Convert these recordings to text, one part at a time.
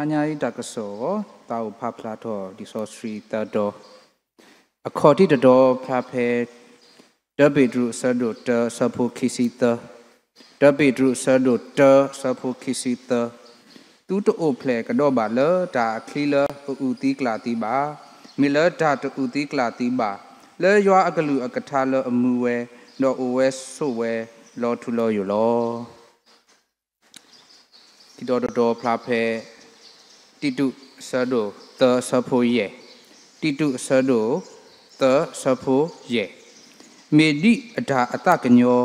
တဟါညါအံၤတၢ်ကစီၣ် သးအိၣ်ဖးဖျါထီၣ်လံာ်စီဆှံသၢဒီ, အခီၣ်ထံးတဒီဖျါဖဲ တၢပ့းတရူးအဆၢဒိၣ်တၢ အဆၢဖိခံဆံသၢ, တၢပ့းတရူးအဆၢဒိၣ်တၢ အဆၢဖိခံဆံသၢ, သုတအိၣ်ဖျဲၣ်ကဒီးဘၣ်လၢတၢ်အချံလၢအအုၣ်သံကျၣ်သံဘၣ်, မ့ၢ်လၢတၢ်တအုၣ်သံကျၣ်သံဘၣ်, လၢယွၤအကလုၢ်အကထါလၢအမူဝဲ, ဒီးအိၣ်ဝဲဆိးဝဲလီၤထူလီၤယိာ်လီၤ. ခံဒီတဒီဖျါဖဲ တံတူးအဆၢဒိၣ်သၢအဆၢဖိယဲၢ်, တံတူးအဆၢဒိၣ်သၢအဆၢဖိယဲၢ်, မ့ၢ်ဒ်အတၢ်အသးကညီၤ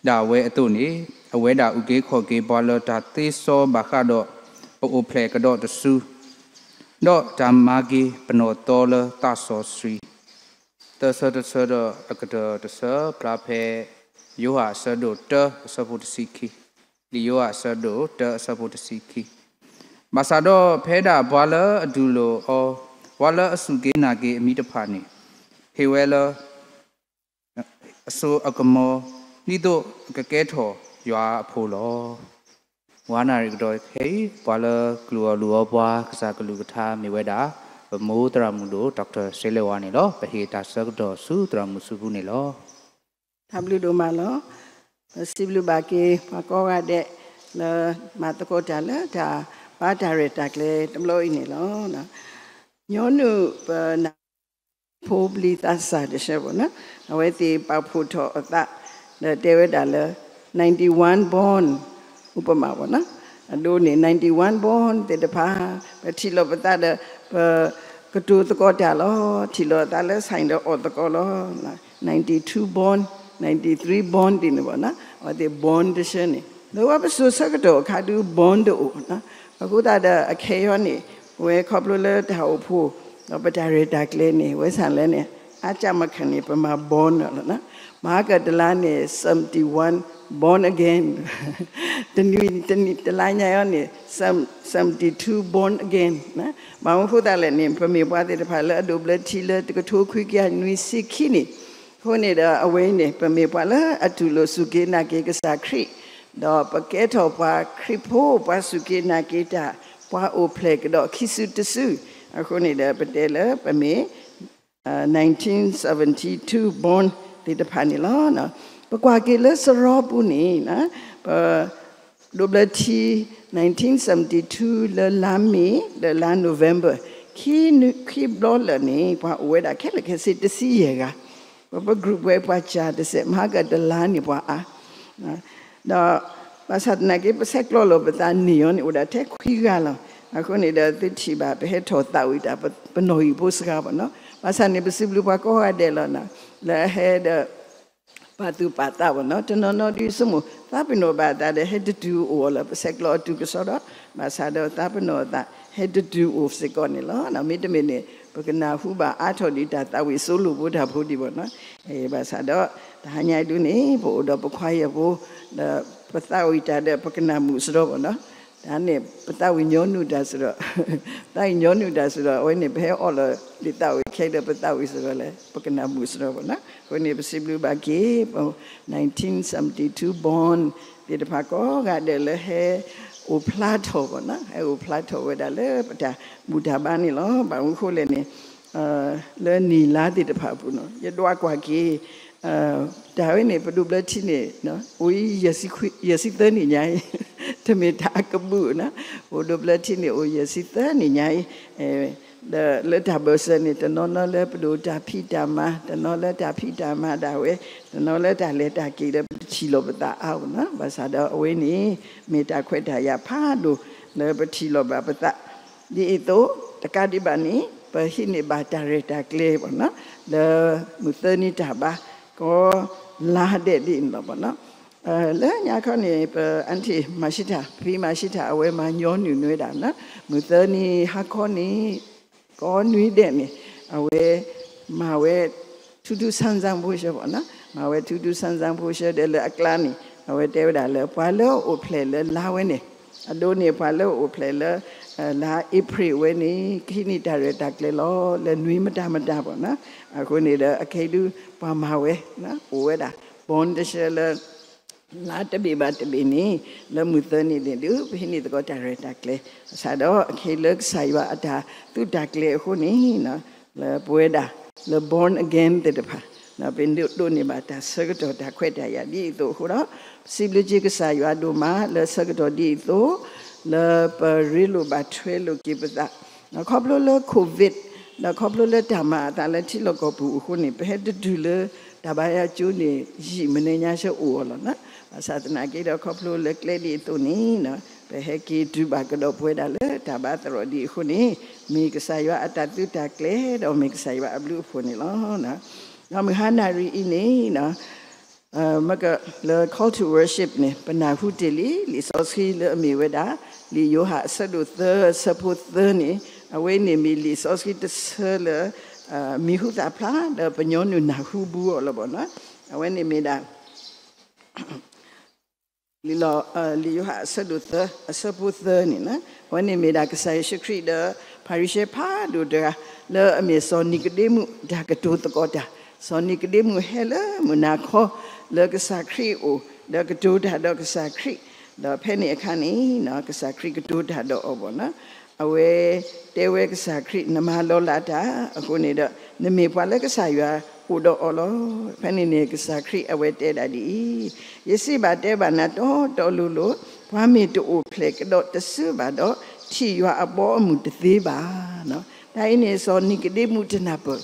ဒၣ်ဝဲအသိးန့ၣ်, အဝဲဒၣ်အုၣ်က့ၤခီၣ်က့ၤပှၤလၢတၢ်သ့စီဘၣ်ဃးဒီး ပအိၣ်ဖျဲၣ်ကဒီးတစု, ဒီးတၢ်မၤက့ၤပနီၣ်သီလၢသးစီဆှံ သၢဆၢတဆၢဒီးအကတၢၢ်တဆၢဖျါဖဲ ယိၤဟၣ်အဆၢဒိၣ်တၢအဆၢဖိတဆံခံ, လံာ်ယိၤဟၣ်အဆၢဒိၣ်တၢအဆၢဖိတဆံခံ, ဘၣ်ဆၣ်ဒီးဖဲဒၣ်ပှၤလၢအတူၢ်လိာ်အီၤ, ပှၤလၢအစူၢ်က့ၤနာ်က့ၤအမံၤတဖၣ်န့ၣ်, ဟ့ၣ်ဝဲလၢ အစိအကမီၤ, ဒ်သိးအကကဲထီၣ်ယွၤအဖိလီၤ. ဝါနၣ်ရံၣ်ကဒီးခဲအံၤ ပှၤလၢကလူၤအီၣ်လူၤအီပှၤကစၢ်ကလုၢ်ကထါမ့ၢ်ဝဲဒၣ် ပမိၢ်သရၣ်မုၣ်ဒိၣ် ဒီကထၢၣ်စ့လ့ဝါန့ၣ်လီၤ. ပဟ့ၣ်တၢ်ဆၢကတီၢ်ဆူသရၣ်မုၣ်ဆူပူၤန့ၣ်လီၤ. တၢ်ဘျုးဒိၣ်မးလီၤ. ပစံးဘျုးဘၣ်က့ၤ ပှၤကိးဂၤဒဲး လၢမၤသကိးတၢ်လၢတၢ်ဘါတၢ်ရဲၣ်တၢ်ကျဲၤတဘျီအံၤန့ၣ်လီၤ. ညီနုၢ်ပနၢ် ဖိပျံၤသးစၢ်တဆၢဘၣ်နီၤ, အဝဲသ့ၣ်ပာ်ဖှိၣ်ထီၣ်အသး ဒီးတဲဝဲဒၣ်လၢ ninety one born ဥပမာဘၣ်နီၤ, အဒိန့ၣ် ninety one born သ့ၣ်တဖၣ် ပထံၣ်လိာ်ပသးဒီး ပကတိၤသကိးတၢ်လီၤ. ထံၣ်လိာ်အသးလၢ ဆိုင် ဒီးအီၣ်သကိးလီၤ. ninety two born, ninety three born ဒ်န့ၣ်ဘၣ်နီၤ, အဝဲသ့ၣ် born တဆၢန့ၣ် လၢပစိၤဆၢကတီၢ်အခါဒုး born တအိၣ်နီၤ. အဃိသတးဒီး အခဲအံၤန့ၣ် ဝဲခီဖျိလၢတၢ်အိၣ်ဖှိၣ် ဒီးပတၢ်ရဲၣ်တၢ်ကျဲၤန့ၣ် ဝဲဆၣ်လဲၣ်န့ၣ် အါကၢ်မခၣ်န့ၣ် ပမၤ born လီၤနီၤ. မဟါကတလါန့ၣ် seventy one born again, တနံၤတနံၤတလါညါအံၤန့ၣ် seventy two born again ဘၣ်မနုၤအဃိသတးလဲၣ်န့ၣ် ပမ့ၢ်ပှၤသ့ၣ်တဖၣ်လၢအဒိးဘျၢထံလၢတကထိခွံကယၤနွံဆံခံနံၣ်, အဃိန့ၣ်ဒီးအဝဲအံၤန့ၣ် ပမ့ၢ်ပှၤလၢအတူၢ်လိာ်စူၢ်က့ၤနာ်က့ၤကစၢ်ခရံာ်, ဒီးပကဲထီၣ်ပှၤခရံာ်ဖိ ပှၤစူၢ်က့ၤနာ်က့ၤတၢ် ပှၤအိၣ်ဖျဲၣ်ကဒီးခံစုတစု, အဃိန့ၣ်ဒီးပတဲလၢပမ့ၢ် nineteen seventy two born သ့ၣ်တဖၣ်န့ၣ်လီၤ. ပကွၢ်က့ၤလၢစရီပူၤန့ၣ် ပ ဒိးဘျၢထံ nineteen seventy two လၢလါမ့ၤ ဒီးလါ November ခံ ခံဘျီလၢာ်န့ၣ် ပှၤအိၣ်ဝဲဒၣ်ခဲလၢာ်ခဲဆ့တဆံယဲၢ်ဂၤ, ပ ပ group ဝဲပှၤစှၤတစဲး မဟါကတလါန့ၣ်ပှၤအါ ဒီး ဘၣ်ဆၣ်သနာ်က့ ပဆဲးကျိးလိာ်ပသးန့ၣ်အံၤန့ၣ် အိၣ်ဒၣ်ထဲခွံဂၤလီၤ. အဃိန့ၣ်ဒီးသုထံၣ်ဘၣ် ပဟဲထီၣ်သးဝံၣ်တၢ် ပနီၣ်ဂံၢ်ဖိစှၤဘၣ်နီၤ. ဘၣ်ဆၣ်န့ၣ် ပစံးဘျုးပှၤကိးဂၤဒဲးလီၤနီၤ, လၢအဟဲဒီး ပာ်သူၣ်ပာ်သးဘၣ်နီၤ. တနီၤနီၤဒုးဆိကမိၣ် သးပ့ၤနီၣ်ဘၣ်အသးဒီး ဟဲတတုၤအိၣ်အီၤလၢ ပဆဲးကျိးအတုၤကစီဒီး, ဘၣ်ဆၣ်ဒီးသးပ့ၤနီၣ်အသး ဟဲတတုၤအိၣ်စ့ၢ်ကီးန့ၣ်လီၤ. မ့တမ့ၢ်န့ၣ် ပကနၢ်ဟူဘၣ်အါထီၣ်ဒံးတၢ်သးဝံၣ်စိလိာ်ဖိတၢ်ဖိဒံးဘၣ်နီၤ. ဘၣ်ဆၣ်ဒီး တဟါညါအံၤဒုးန့ၣ် ပအိၣ်ဒီးပခွါယဲၢ်ဖိ ဒီးပသးဝံၣ်တၢ်ဒီး ပကနၢ်မုာ်စရီဘၣ်နီၤ. တၢ်န့ၣ် ပသးဝံၣ်ညီနုၢ်တၢ်စရီ, သးဝံၣ်ညီနုၢ်တၢ်စရီ အဝဲန့ၣ် ပဟဲအီၣ်လီၤဒံးသးဝံၣ်ခဲဒီး ပသးဝံၣ်စရီလဲၣ် ပကနၢ်မုာ်စရီဘၣ်နီၤ. အဃိန့ၣ် ပစံးဘျုးဘၣ်က့ၤ ပ nineteen seventy two born သ့ၣ်တဖၣ်ကိးဂၤဒဲးလၢဟဲအိၣ်ဖျါထီၣ်ဘၣ်နီၤ, ဟဲအိၣ်ဖျါထီၣ်ဝဲဒၣ်လၢပတၢ်ဘူၣ်တၢ်ဘါန့ၣ်လီၤ. ဘၣ်မနုၤအဃိလဲၣ်န့ၣ် လၢနံၣ်လါသ့ၣ်တဖၣ်အပူၤနီၤ ယဒွးကွၢ်က့ၤ တၢ်ဝဲန့ၣ် ပဒိးဘျၢထံန့ၣ် အိၣ်ယဲၢ်ဆံသၢနံၣ်ညါအံၤ, တမ့ၢ်တၢ်အကဘူၣ်နီၤ, ပဒိးဘျၢထံန့ၣ် အိၣ်ယဲၢ်ဆံသၢနံၣ်ညါအံၤ, ဒီးလၢတၢ်ဘၢၣ်စၢၤန့ၣ် တနီၤနီၤလၢပဒိၣ်တၢ်ဖံးတၢ်မၤ, တနီၤလၢတၢ်ဖံးတၢ်မၤဒၣ်ဝဲ, တနီၤလၢတၢ်လဲၤတၢ်က့ၤဒီးပတထံၣ်လိာ်ပသးအါဘၣ်နီၤ. ဘၣ်ဆၣ်ဒီးအဝဲန့ၣ် မ့ၢ်တၢ်ခွဲးတၢ်ယာ်ဖးဒိၣ်လၢပထံၣ်လိာ်ဘၣ်ပသး ဒ်အံၤအသိး တကးဒံးဘၣ်န့ၣ် ပဟံးန့ၢ်ဘၣ်တၢ်ရဲၣ်တၢ်ကျဲၤဘၣ်နီၤ လၢမုၢ်သၢနံၤတၢ်ဘါ ကီလါဒဲးဒ်န့ၣ်လီၤဘၣ်နီၤ. လၢညါခီန့ၣ် ပအၣ်ထံၣ်မၤၡံတၢ် ဖံမၤၡံတၢ် အဝဲမၤညီနုၢ်နုဲဒၣ်နီၤ မုၢ်သၢနံၤဟါခီန့ၣ် ကီနွံဒဲးန့ၣ် အဝဲမၤဝဲ ထူးထူးဆန်းဆန်းဖိဆၢဘၣ်နီၤ မၤဝဲ ထူးထူးဆန်းဆန်းဖိဆၢ ဒီးလၢအကျါန့ၣ် အဝဲတဲဝဲဒၣ်လၢ ပှၤလၢအအိၣ်ဖျဲၣ်လၢလါဝဲန့ၣ် အဒိန့ၣ် ပှၤလၢအအိၣ်ဖျဲၣ်လၢ လါအ့ဖြ့ၣ်ဝဲန့ၣ် ကဟံးန့ၢ်တၢ်ရဲၣ်တၢ်ကျဲၤလီၤ လၢနွံမတၤမတၤဘၣ်နီၤ. အဃိန့ၣ်ဒီး အခဲအံၤဒုး ပှၤမၤဝဲ အိၣ်ဝဲဒၣ် born တဆၢလၢ လါတဘ့ၣ်ဘၣ်တဘ့ၣ်န့ၣ် လၢမုၢ်သၢနံၤန့ၣ်ဒုး ပဟံးန့ၢ်သကိးတၢ်ရဲၣ်တၢ်ကျဲၤ ဘၣ်ဆၣ်ဒီး အခဲအံၤလၢကစၢ်ယွၤအတၢ်သုးတၢ်ကျဲၤအဃိန့ၣ် လၢပဝဲဒၣ် လၢ born again သ့ၣ်တဖၣ် ပဒိးန့ၢ်ဘၣ်တၢ်ဆၢကတီၢ်တၢ်ခွဲးတၢ်ယာ်ဒ်အံၤအသိးအဃိဒီး ပစံးဘျုးက့ၤကစၢ်ယွၤဒိၣ်မးလၢဆၢကတီၢ်ဒ်အံၤအသိး လၢပရ့လိာ်ဘၣ်ထွဲလိာ်က့ၤပသး ခီဖျိလၢ covid ဒီးခီဖျိလၢတၢ်မၤအသးလၢထံလီၢ်ကီၢ်ပူၤအဃိန့ၣ် ပဟဲတတုၤလၢတၢ်ဘါယွၤကၠိန့ၣ် ယံာ်မနုၤညါဆၢအိၣ်အီၤလီၤ. ဘၣ်ဆၣ်သနာ်က့ဒီး ခီဖျိလၢကျဲဒ်အသိးန့ၣ် ပဟဲက့ၤတုၤဘၣ်ကဒီးပဝဲဒၣ်လၢတၢ်ဘါသရိာ်ဒ်အဃိန့ၣ် မ့ၢ်ကစၢ်ယွၤအတၢ်သုးတၢ်ကျဲၤ ဒီးမ့ၢ်ကစၢ်ယွၤအဘျုးအဖှိၣ်န့ၣ်လီၤ. ဒီးမုၢ်ဟါနၣ်ရံၣ်အံၤန့ၣ် လၢ call to worship န့ၣ် ပနၢ်ဟူတ့ၢ်လံ လံာ်စီဆှံလၢအမ့ၢ်ဝဲဒၣ် လံာ်ယိၤဟၣ်အဆၢဒိၣ်သၢ အဆၢဖိသၢန့ၣ် အဝဲန့ၣ်မ့ၢ်လံာ်စီဆှံတဆၢလၢ မံၤဟူသၣ်ဖျါ ဒီးပညီနုၢ်နၢ်ဟူဘူးအီၤလီၤဘၣ်နီၤ. အဝဲန့ၣ်မ့ၢ်ဒၣ် လံာ်ယိၤဟၣ်အဆၢဒိၣ်သၢ အဆၢဖိသၢန့ၣ် အဝဲန့ၣ်မ့ၢ်ဒၣ်ကစၢ်ယ့ၣ်ၡူးခရံာ်ဒီး ဖၤရံၤၡဲဖးဒိၣ်တဂၤ လၢအမ့ၢ်စီၤနံၤကဒ့မူးတၢ်ကတိၤသကိးတၢ်, စီၤနံၤကဒ့မူးဟဲလၢမုၢ်နၤခီ လၢကစၢ်ခရံာ်အအိၣ် ဒီးကတိၤတၢ်ဒီးကစၢ်ခရံာ်, ဒီးဖဲန့ၣ်အခါန့ၣ် ကစၢ်ခရံာ်ကတိၤတၢ်ဒီးအီၤဘၣ်နီၤ. အဝဲတဲဝဲကစၢ်ခရံာ် နမၤလီၤလးတၢ်အဃိန့ၣ်ဒီး နမ့ၢ်ပှၤလၢကစၢ်ယွၤအိၣ်ဒီးအီၤလီၤ. ဖဲန့ၣ်န့ၣ် ကစၢ်ခရံာ်အဝဲတဲဒၣ်ဒ်အံၤ, ယစံးဘၣ်တဲဘၣ်နၤတီတီလိၤလိၤ, ပှၤမ့ၢ်တအိၣ်ဖျဲၣ်ကဒီးတစုဘၣ်ဒီး ထံၣ်ယွၤအဘီအမုၢ်တသ့ဘၣ်. တၢ်အံၤန့ၣ် စီၤနံၤကဒ့မူးတနၢ်ပၢၢ်,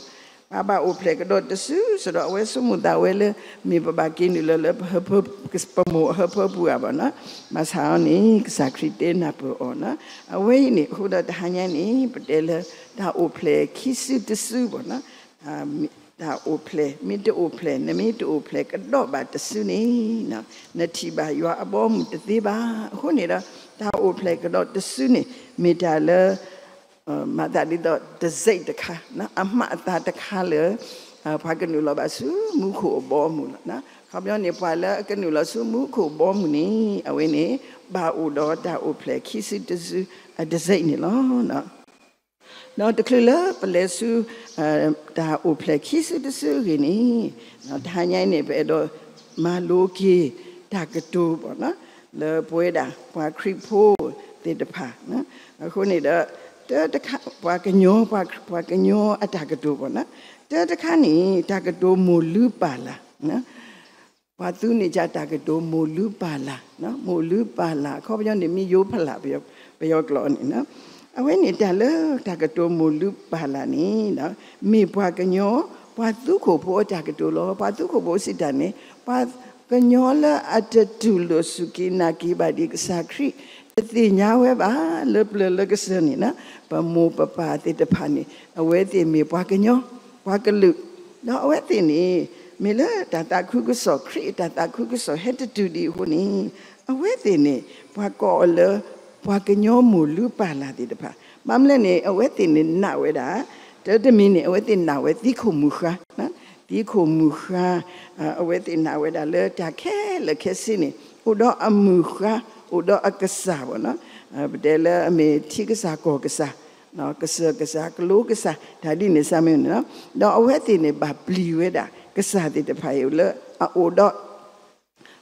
ပှၤဘၣ်အိၣ်ဖျဲၣ်ကဒီးတစု စ့ၢ်ဒီး အဝဲဆိကမိၣ်သးဝဲလၢ မ့ၢ်ပဘၣ်က့ၤနုာ်လီၤလၢ ပမိၢ်အဟၢဖၢပူၤဧါဘၣ်နီၤ. ဘၣ်ဆၣ်အီၤန့ၣ် ကစၢ်ခရံာ်တဲနၢ်ပၢၢ်အီၤနီၤ. အဝဲအံၤန့ၣ် အဃိဒီးတဟါညါန့ၣ် ပတဲလၢ တၢ်အိၣ်ဖျဲၣ်ခံစုတစုဘၣ်နီၤ. တၢ်အိၣ်ဖျဲၣ် မ့ၢ်တအိၣ်ဖျဲၣ် နမ့ၢ်တအိၣ်ဖျဲၣ်ကဒီးဘၣ်တစုန့ၣ် နထံၣ်ဘၣ်ယွၤအဘီအမုၢ်တသ့ဘၣ်. အဃိန့ၣ်ဒီး တၢ်အိၣ်ဖျဲၣ်ကဒီးတစုန့ၣ် မ့ၢ်တၢ်လၢ မၤသးဒ်သိး တံဆိပ် တခါ, အမှတ်အသားတခါလၢ ပှၤကနုာ်လီၤဘၣ်ဆူမူခိၣ်အဘီအမုၢ်လီၤ. အခီပညီန့ၣ် ပှၤလၢအကနုာ်လီၤဆူမူခိၣ်အဘီအမုၢ်န့ၣ် အဝဲန့ၣ် ဘၣ်အိၣ်ဒီးတၢ်အိၣ်ဖျဲၣ်ခံစုတစု အတံဆိပ် န့ၣ်လီၤ. ဒီးတချုးလၢပလဲၤဆူ တၢ်အိၣ်ဖျဲၣ်ခံစုတစုအဂ့ၢ်န့ၣ် တဟါညါအံၤန့ၣ် ပအဲၣ်ဒိးမၤလိက့ၤတၢ်ကတိၤဘၣ်နီၤ လၢပဝဲဒၣ်ပှၤခရံာ်ဖိသ့ၣ်တဖၣ်, အဃိန့ၣ်ဒီး တၢ်တခါ ပှၤကညီ ပှၤကညီအတၢ်ကတိၤဘၣ်နီၤ, တၢ်တခါန့ၣ် တၢ်ကတိၤမိၢ်လုၢ်ပၢ်လၢ် ပှၤသူန့ၢ်က့ၤတၢ်ကတိၤမိၢ်လုၢ်ပၢ်လၢ်, မိၢ်လုၢ်ပၢ်လၢ် အခီပညီန့ၣ် မ့ၢ်ယိဖးလၢ် ပယီၤကျိာ်န့ၣ်, အဝဲန့ၣ်တၢ်လၢတၢ်ကတိၤမိၢ်လုၢ်ပၢ်လၢ်န့ၣ် မ့ၢ်ပှၤကညီ ပှၤသူခိၣ်ဖိအတၢ်ကတိၤလီၤ. ပှၤသူခိၣ်ဖိစံးတၢ်န့ၣ် ပှၤကညီလၢအတတူၢ်လိာ်စူၢ်က့ၤနာ်က့ၤဘၣ်ဒံးကစၢ်ခရံာ် တသ့ၣ်ညါဝဲဘၣ် လၢပျၢၤလၢကစၢၢ်န့ၣ် ပမိၢ်ပပၢ်သ့ၣ်တဖၣ်န့ၣ် အဝဲသ့ၣ်မ့ၢ်ပှၤကညီ ပှၤကလုာ်, ဒီးအဝဲသ့ၣ်န့ၣ် မ့ၢ်လၢတၢ်သးခုကစီၣ် ခရံာ်အတၢ်သးခုကစီၣ်ဟဲတတုၤဒံးအဃိန့ၣ် အဝဲသ့ၣ်န့ၣ် ပှၤကိးအီၤလၢ ပှၤကညီမိၢ်လုၢ်ပၢ်လၢ်သ့ၣ်တဖၣ်, ဘၣ်မနုၤလဲၣ်န့ၣ် အဝဲသ့ၣ်န့ၣ်နာ်ဝဲဒၣ် တၢ်တမံၤန့ၣ် အဝဲသ့ၣ်နာ်ဝဲသံခိၣ်မုၢ်ဃါ, သံခိၣ်မုၢ်ဃါ, အဝဲသ့ၣ်နာ်ဝဲဒၣ်လၢတၢ်ခဲလၢာ်ခဲဆ့န့ၣ် အိၣ်ဒီးအမုၢ်ဃါ အိၣ်ဒီးအကစၢ်ဘၣ်နီၤ, ပတဲလၢအမ့ၢ်ထံကစၢ်ကီၢ်ကစၢ် ကစၢၢ်ကစၢ် ကလိကစၢ် တၢ်ဒ်န့ၣ်စ့ၢ်မ့ၢ်န့ၣ်လီၤ. ဒီးအဝဲသ့ၣ်န့ၣ်ဘၣ်ပျံၤဝဲဒၣ် ကစၢ်သ့ၣ်တဖၣ်အံၤလၢအအိၣ်ဒီး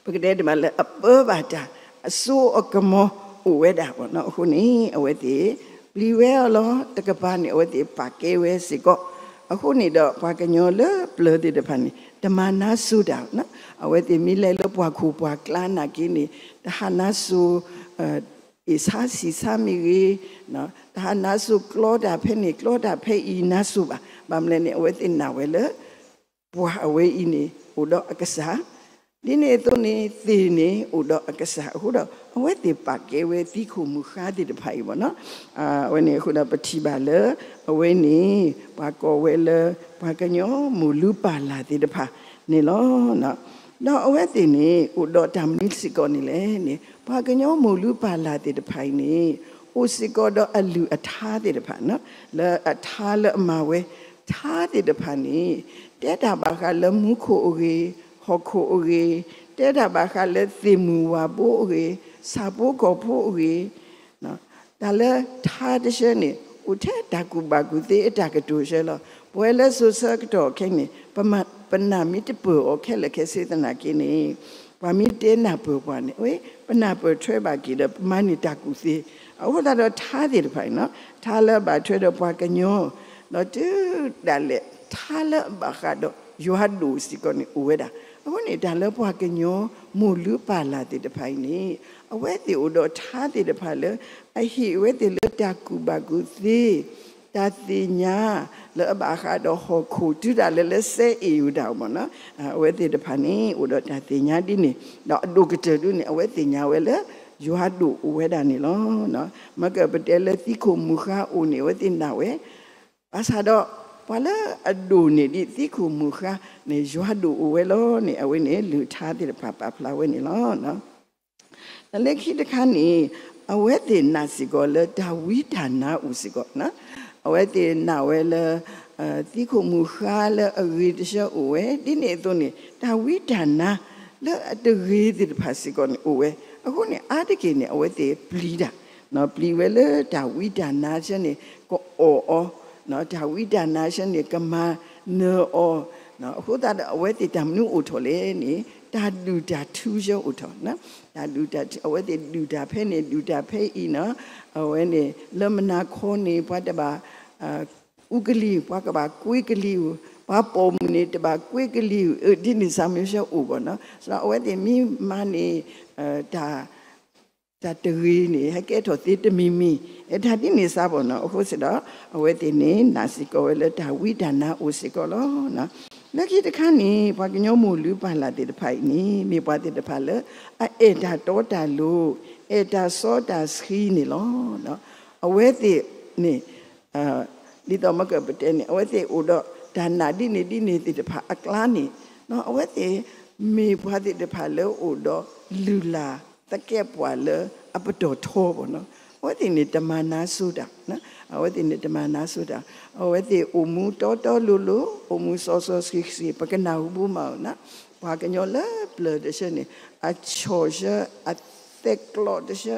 ပကတဲတမံၤလၢအပၢဘၣ်တၢ် အစိအကမီၤအိၣ်ဝဲဒၣ်ဘၣ်နီၤ, အဃိန့ၣ် အဝဲသ့ၣ် ပျံၤဝဲအီၤလီၤ. တကပၤန့ၣ် အဝဲသ့ၣ်ပာ်ကဲဝဲစ့ၢ်ကီး, အဃိန့ၣ်ဒီး ပှၤကညီလၢပျၢၤသ့ၣ်တဖၣ်န့ၣ် တမၤနါစိၤတၢ်ဘၣ်နီၤ, အဝဲသ့ၣ်မ့ၢ်လဲၤလၢပှၢ်ခိၣ်ပှၢ်ကျါနာ်က့န့ၣ် တဟးနါစိၤ အ့ၣ်ဆါဆံၣ်ဆါမ့ၢ်ဂ့ၤ, တဟးနါစိၤကျီတၢ်ဖဲန့ၣ် ကျီတၢ်ဖဲအံၤနါစိၤဘၣ်. ဘၣ်မနုၤလဲၣ်န့ၣ် အဝဲသ့ၣ်နာ်ဝဲလၢ ပှၤအဝဲအံၤန့ၣ် အိၣ်ဒီးအကစၢ်, ဒ်န့ၣ်အသိးန့ၣ် သ့ၣ်န့ၣ်အိၣ်ဒီးအကစၢ်အဃိဒီး အဝဲသ့ၣ်ပာ်ကဲဝဲသံခိၣ်မုၢ်ဃါသ့ၣ်တဖၣ်အံၤဘၣ်နီၤ. အဝဲန့ၣ်အဃိဒီးပထံၣ်ဘၣ်လၢ အဝဲန့ၣ် ပှၤကိးဝဲလၢ ပှၤကညီမိၢ်လုၢ်ပၢ်လၢ်သ့ၣ်တဖၣ်န့ၣ်လီၤ. ဒီးအဝဲသ့ၣ်န့ၣ် အိၣ်ဒီးတၢ်မနုၤစ့ၢ်ကီးန့ၣ်လဲၣ်န့ၣ် ပှၤကညီမိၢ်လုၢ်ပၢ်လၢ်သ့ၣ်တဖၣ်အံၤန့ၣ် အိၣ်စ့ၢ်ကီးဒီးအလုၢ်အထါသ့ၣ်တဖၣ်နီၤ, လၢအထါလၢအမၤဝဲ ထါသ့ၣ်တဖၣ်န့ၣ် တဲတၢ်ဘၣ်ဃးလၢမူခိၣ်အဂ့ၢ်, ဟီၣ်ခိၣ်အဂ့ၢ်, တဲတၢ်ဘၣ်ဃးလၢသ့ၣ်မုၣ်ဝၤဘိအဂ့ၢ်, ဆၣ်ဖိကီၢ်ဖိအဂ့ၢ်, တၢ်လၢထါတဆၢန့ၣ် အိၣ်ထဲတၢ်ကူၣ်ဘၣ်ကူၣ်သ့အတၢ်ကတိၤဆၢလီၤ. ပဝဲလၢစိၤဆၢကတီၢ်ခဲအံၤန့ၣ် ပမၤ ပနၢ်မ့ၢ်တပၢၢ်အီၤခဲလၢာ်ခဲဆ့သနာ်က့န့ၣ် ပှၤမ့ၢ်တဲနၢ်ပၢၢ်ပှၤန့ၣ် အဝဲ ပနၢ်ပၢၢ်ထွဲဘၣ်က့ၤဒီး ပမၤန့ၢ်တၢ်ကူၣ်သ့, အဃိသတးဒီးထါသ့ၣ်တဖၣ်အံၤနီၤ ထါလၢအဘၣ်ထွဲဒီးပှၤကညီ ဒီးတုၤဒၣ်လဲာ် ထါလၢအဘၣ်ဃးဒီးယွၤဒိၣ်စ့ၢ်ကီးန့ၣ် အိၣ်ဝဲဒၣ်. အဃိန့ၣ် တၢ်လၢပှၤကညီ မိၢ်လုၢ်ပၢ်လၢ်သ့ၣ်တဖၣ်အံၤန့ၣ် အဝဲသ့ၣ်အိၣ်ဒီးထါသ့ၣ်တဖၣ်လၢ အဟ့ၣ်အဝဲသ့ၣ်လၢတၢ်ကူၣ်ဘၣ်ကူၣ်သ့ တၢ်သ့ၣ်ညါ လၢအဘၣ်ဃးဒီးဟီၣ်ခိၣ် တုၤဒၣ်လဲာ်လၢစဲအ့ၣ်ဝဲဒၣ်မ့ၢ်နီၤ, အဝဲသ့ၣ်တဖၣ်န့ၣ် အိၣ်ဒီးတၢ်သ့ၣ်ညါဒ်န့ၣ်, ဒီးအဒိၣ်ကတၢၢ်ဒ်န့ၣ် အဝဲသ့ၣ်ညါဝဲလၢ ယွၤဒိၣ်အိၣ်ဝဲဒၣ်န့ၣ်လီၤ. မ့ၢ်ကပတဲလၢသံခိၣ်မုၢ်ဃါအိၣ်န့ၣ် အဝဲသ့ၣ်နာ်ဝဲ, ဘၣ်ဆၣ်ဒီး ပှၤလၢအဒိၣ်န့ၢ်ဒံးသံခိၣ်မုၢ်ဃါန့ၣ် ယွၤဒိၣ်အိၣ်ဝဲလီၤန့ၣ် အဝဲန့ၣ် လုၢ်ထါသ့ၣ်တဖၣ်ပာ်ဖျါဝဲန့ၣ်လီၤ. လၢခံတခါန့ၣ် အဝဲသ့ၣ်နာ်စ့ၢ်ကီးလၢတၢ်ဝံတၢ်နါအိၣ်စ့ၢ်ကီး, အဝဲသ့ၣ်နာ်ဝဲလၢ သံခိၣ်မုၢ်ဃါလၢအဂ့ၤတဆၢအိၣ်ဝဲ ဒ်န့ၣ်အသိးန့ၣ် တၢ်ဝံတၢ်နါ လၢအတဂ့ၤသ့ၣ်တဖၣ်စ့ၢ်ကီးန့ၣ်အိၣ်ဝဲ. အဃိန့ၣ် အါတက့ၢ်န့ၣ် အဝဲသ့ၣ်ပျံၤတၢ်, ပျံၤဝဲလၢတၢ်ဝံတၢ်နါဆၢန့ၣ် ကအီၣ်အီၤ, တၢ်ဝံတၢ်နါဆၢန့ၣ် ကမၤနၢၤအီၤ, အဃိသတးဒီး အဝဲသ့ၣ်တၢ်မနုၤအိၣ်ထီၣ်လဲၣ်န့ၣ် တၢ်ဒုၣ်တၢ်ထူဆၢအိၣ်ထီၣ်, တၢ်ဒုၣ်တၢ်ထူ အဝဲသ့ၣ်ဒုၣ်တၢ်ဖဲန့ၣ် ဒုၣ်တၢ်ဖဲအံၤနီၤ, အဝဲန့ၣ် လၢမုၢ်နၤခီန့ၣ် ပှၤတဘၣ် အူကလံၤ ပှၤကဘၣ်ကွ့ကလံၤဧိၤ, ပှၤပိာ်မုၣ်န့ၣ် တဘၣ်ကွ့ကလံၤဧိၤ, ဒ်န့ၣ်စ့ၢ်မ့ၢ်ဆၢအိၣ်ဘၣ်နီၤ. အဝဲသ့ၣ်မ့ၢ်မၤန့ၣ် တၢ် တၢ်တဂ့ၤန့ၣ် ဟဲကဲထီၣ်သ့တမံၤမံၤ, တၢ်ဒ်န့ၣ်စ့ၢ်ဘၣ်နီၤ. အဃိသတးဒီး အဝဲသ့ၣ်န့ၣ် နာ်စ့ၢ်ကီးဝဲလၢတၢ်ဝံတၢ်နါအိၣ်စ့ၢ်ကီးလီၤ. လၢခံတခါန့ၣ် ပှၤကညီမိၢ်လုၢ်ပၢ်လၢ်သ့ၣ်တဖၣ်အံၤန့ၣ် မ့ၢ်ပှၤသ့ၣ်တဖၣ်လၢ အအဲၣ်တၢ်တီတၢ်လိၤ, အဲၣ်တၢ်စီတၢ်ဆှံန့ၣ်လီၤ. အဝဲသ့ၣ်န့ၣ် ဒ်သိးမ့ၢ်ကပတဲန့ၣ် အဝဲသ့ၣ်အိၣ်ဒီးတၢ်နာ်ဒ်န့ၣ်ဒ်န့ၣ်သ့ၣ်တဖၣ်အကျါန့ၣ် အဝဲသ့ၣ်မ့ၢ်ပှၤသ့ၣ်တဖၣ်လၢအိၣ်ဒီးလုၢ်လၢ်သကဲးပှၤလၢအပတီၢ်ထီဘၣ်နီၤ. အဝဲသ့ၣ်န့ၣ်တမၤနါစိၤတၢ်, အဝဲသ့ၣ်န့ၣ်တမၤနါစိၤတၢ်, အဝဲသ့ၣ်အိၣ်မူတီတီလိၤလိၤ, အိၣ်မူစီစီဆှံဆှံ, ပကနၢ်ဟူဘၣ်မးနီၤ. ပှၤကညီလၢပျၢၤတဆၢန့ၣ် အဆီၣ်ဆၢ, အသဲးကျိးတဆၢ,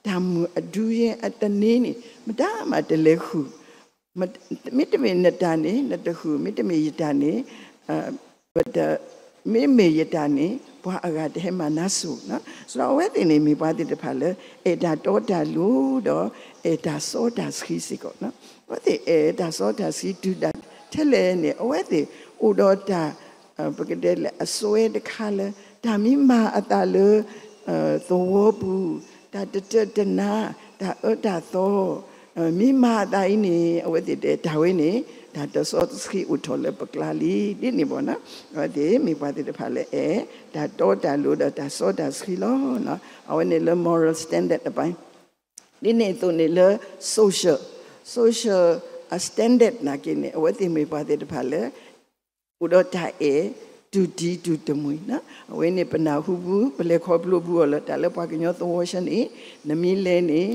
တၢ်မုာ်အဒူယဲအတန့ၤန့ၣ် မတၤမးတလဲၤဃုာ် မ့တမ့ၢ်နတၢ်န့ၣ် နတဃုာ်, မ့တမ့ၢ်ယတၢ်န့ၣ် မ့မ့ၢ်ယတၢ်န့ၣ် ပှၤအဂၤတဟဲမၤနါစိၤနီၤ. ဆိုတော့ အဝဲသ့ၣ်န့ၣ် မ့ၢ်ပှၤသ့ၣ်တဖၣ်လၢ အဲၣ်တၢ်တီတၢ်လိၤဒီး အဲၣ်တၢ်စီတၢ်ဆှံစ့ၢ်ကီးနီၤ. အဝဲသ့ၣ်အဲၣ်တၢ်စီတၢ်ဆှံတုၤဒၣ်ထဲလဲၣ်န့ၣ် အဝဲသ့ၣ်အိၣ်ဒီးတၢ် ပကတဲလၢအစွဲတခါလၢ တၢ်မ့ၢ်မၤအသးလၢ သဝီပူၤ, တၢ်တတၢၢ်တနါ, တၢ်အၢတၢ်သီ, မ့ၢ်မၤအသးအံၤန့ၣ် အဝဲသ့ၣ်တဲတၢ်ဝဲန့ၣ် တၢ်တစီတဆှံအိၣ်ထီၣ်လၢပကျါလံ ဒ်န့ၣ်ဘၣ်နီၤ. အဝဲသ့ၣ်မ့ၢ်ပှၤသ့ၣ်တဖၣ်လၢအဲၣ် တၢ်တီတၢ်လိၤဒီးတၢ်စီတၢ်ဆှံလီၤ. အဝဲန့ၣ်လၢ moral standard အပိုင်း ဒ်န့ၣ်အသိးန့ၣ်လၢ social, social standard နာ်က့န့ၣ် အဝဲသ့ၣ်မ့ၢ်ပှၤသ့ၣ်တဖၣ်လၢ အိၣ်ဒီးတၢ်အဲၣ် တူၢ်တံၤတူၢ်တမှံၤနီၤ. အဝဲန့ၣ်ပနၢ်ဟူပူၤ ပလဲၤခီဖျိပူၤအီၤလၢ တၢ်လၢပှၤကညီသဝီဆၢန့ၣ် နမ့ၢ်လဲၤန့ၣ်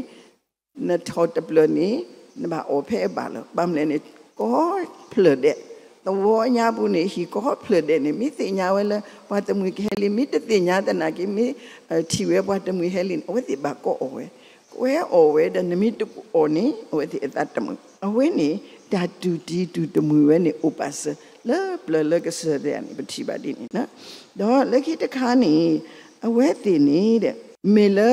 နထီၣ်တဖျၢၣ်န့ၣ် နဘၣ်အီၣ်ဖဲအဘၣ်လီၤ. ဘၣ်မနုၤလဲၣ်န့ၣ် ကီဖျၢၣ်ဒဲး, သဝီညါပူၤန့ၣ် ဟံၣ်ကီဖျၢၣ်ဒဲးန့ၣ် မ့ၢ်သ့ၣ်ညါဝဲလၢ ပှၤတမှံၤကဟဲလံ, မ့ၢ်တသ့ၣ်ညါသနာ်က့ မ့ၢ်ထံၣ်ဝဲပှၤတမှံၤဟဲလံန့ၣ် အဝဲသ့ၣ်ဘၣ်ကအီၣ်ဝဲ, ကွဲအီၣ်ဝဲဒီး နမ့ၢ်တအီၣ်န့ၣ် အဝဲသ့ၣ်အသးတမုာ်. အဝဲန့ၣ် တၢ်တူၢ်တံၤတူၢ်တမှံၤဝဲန့ၣ် အိၣ်ပာ်စၢၤ လၢပျၢၤလၢကစၢၢ်ဒၣ်န့ၣ် ပထံၣ်ဘၣ်ဒ်န့ၣ်နီၤ. ဒီးလၢခံတခါန့ၣ် အဝဲသ့ၣ်န့ၣ် မ့ၢ်လၢ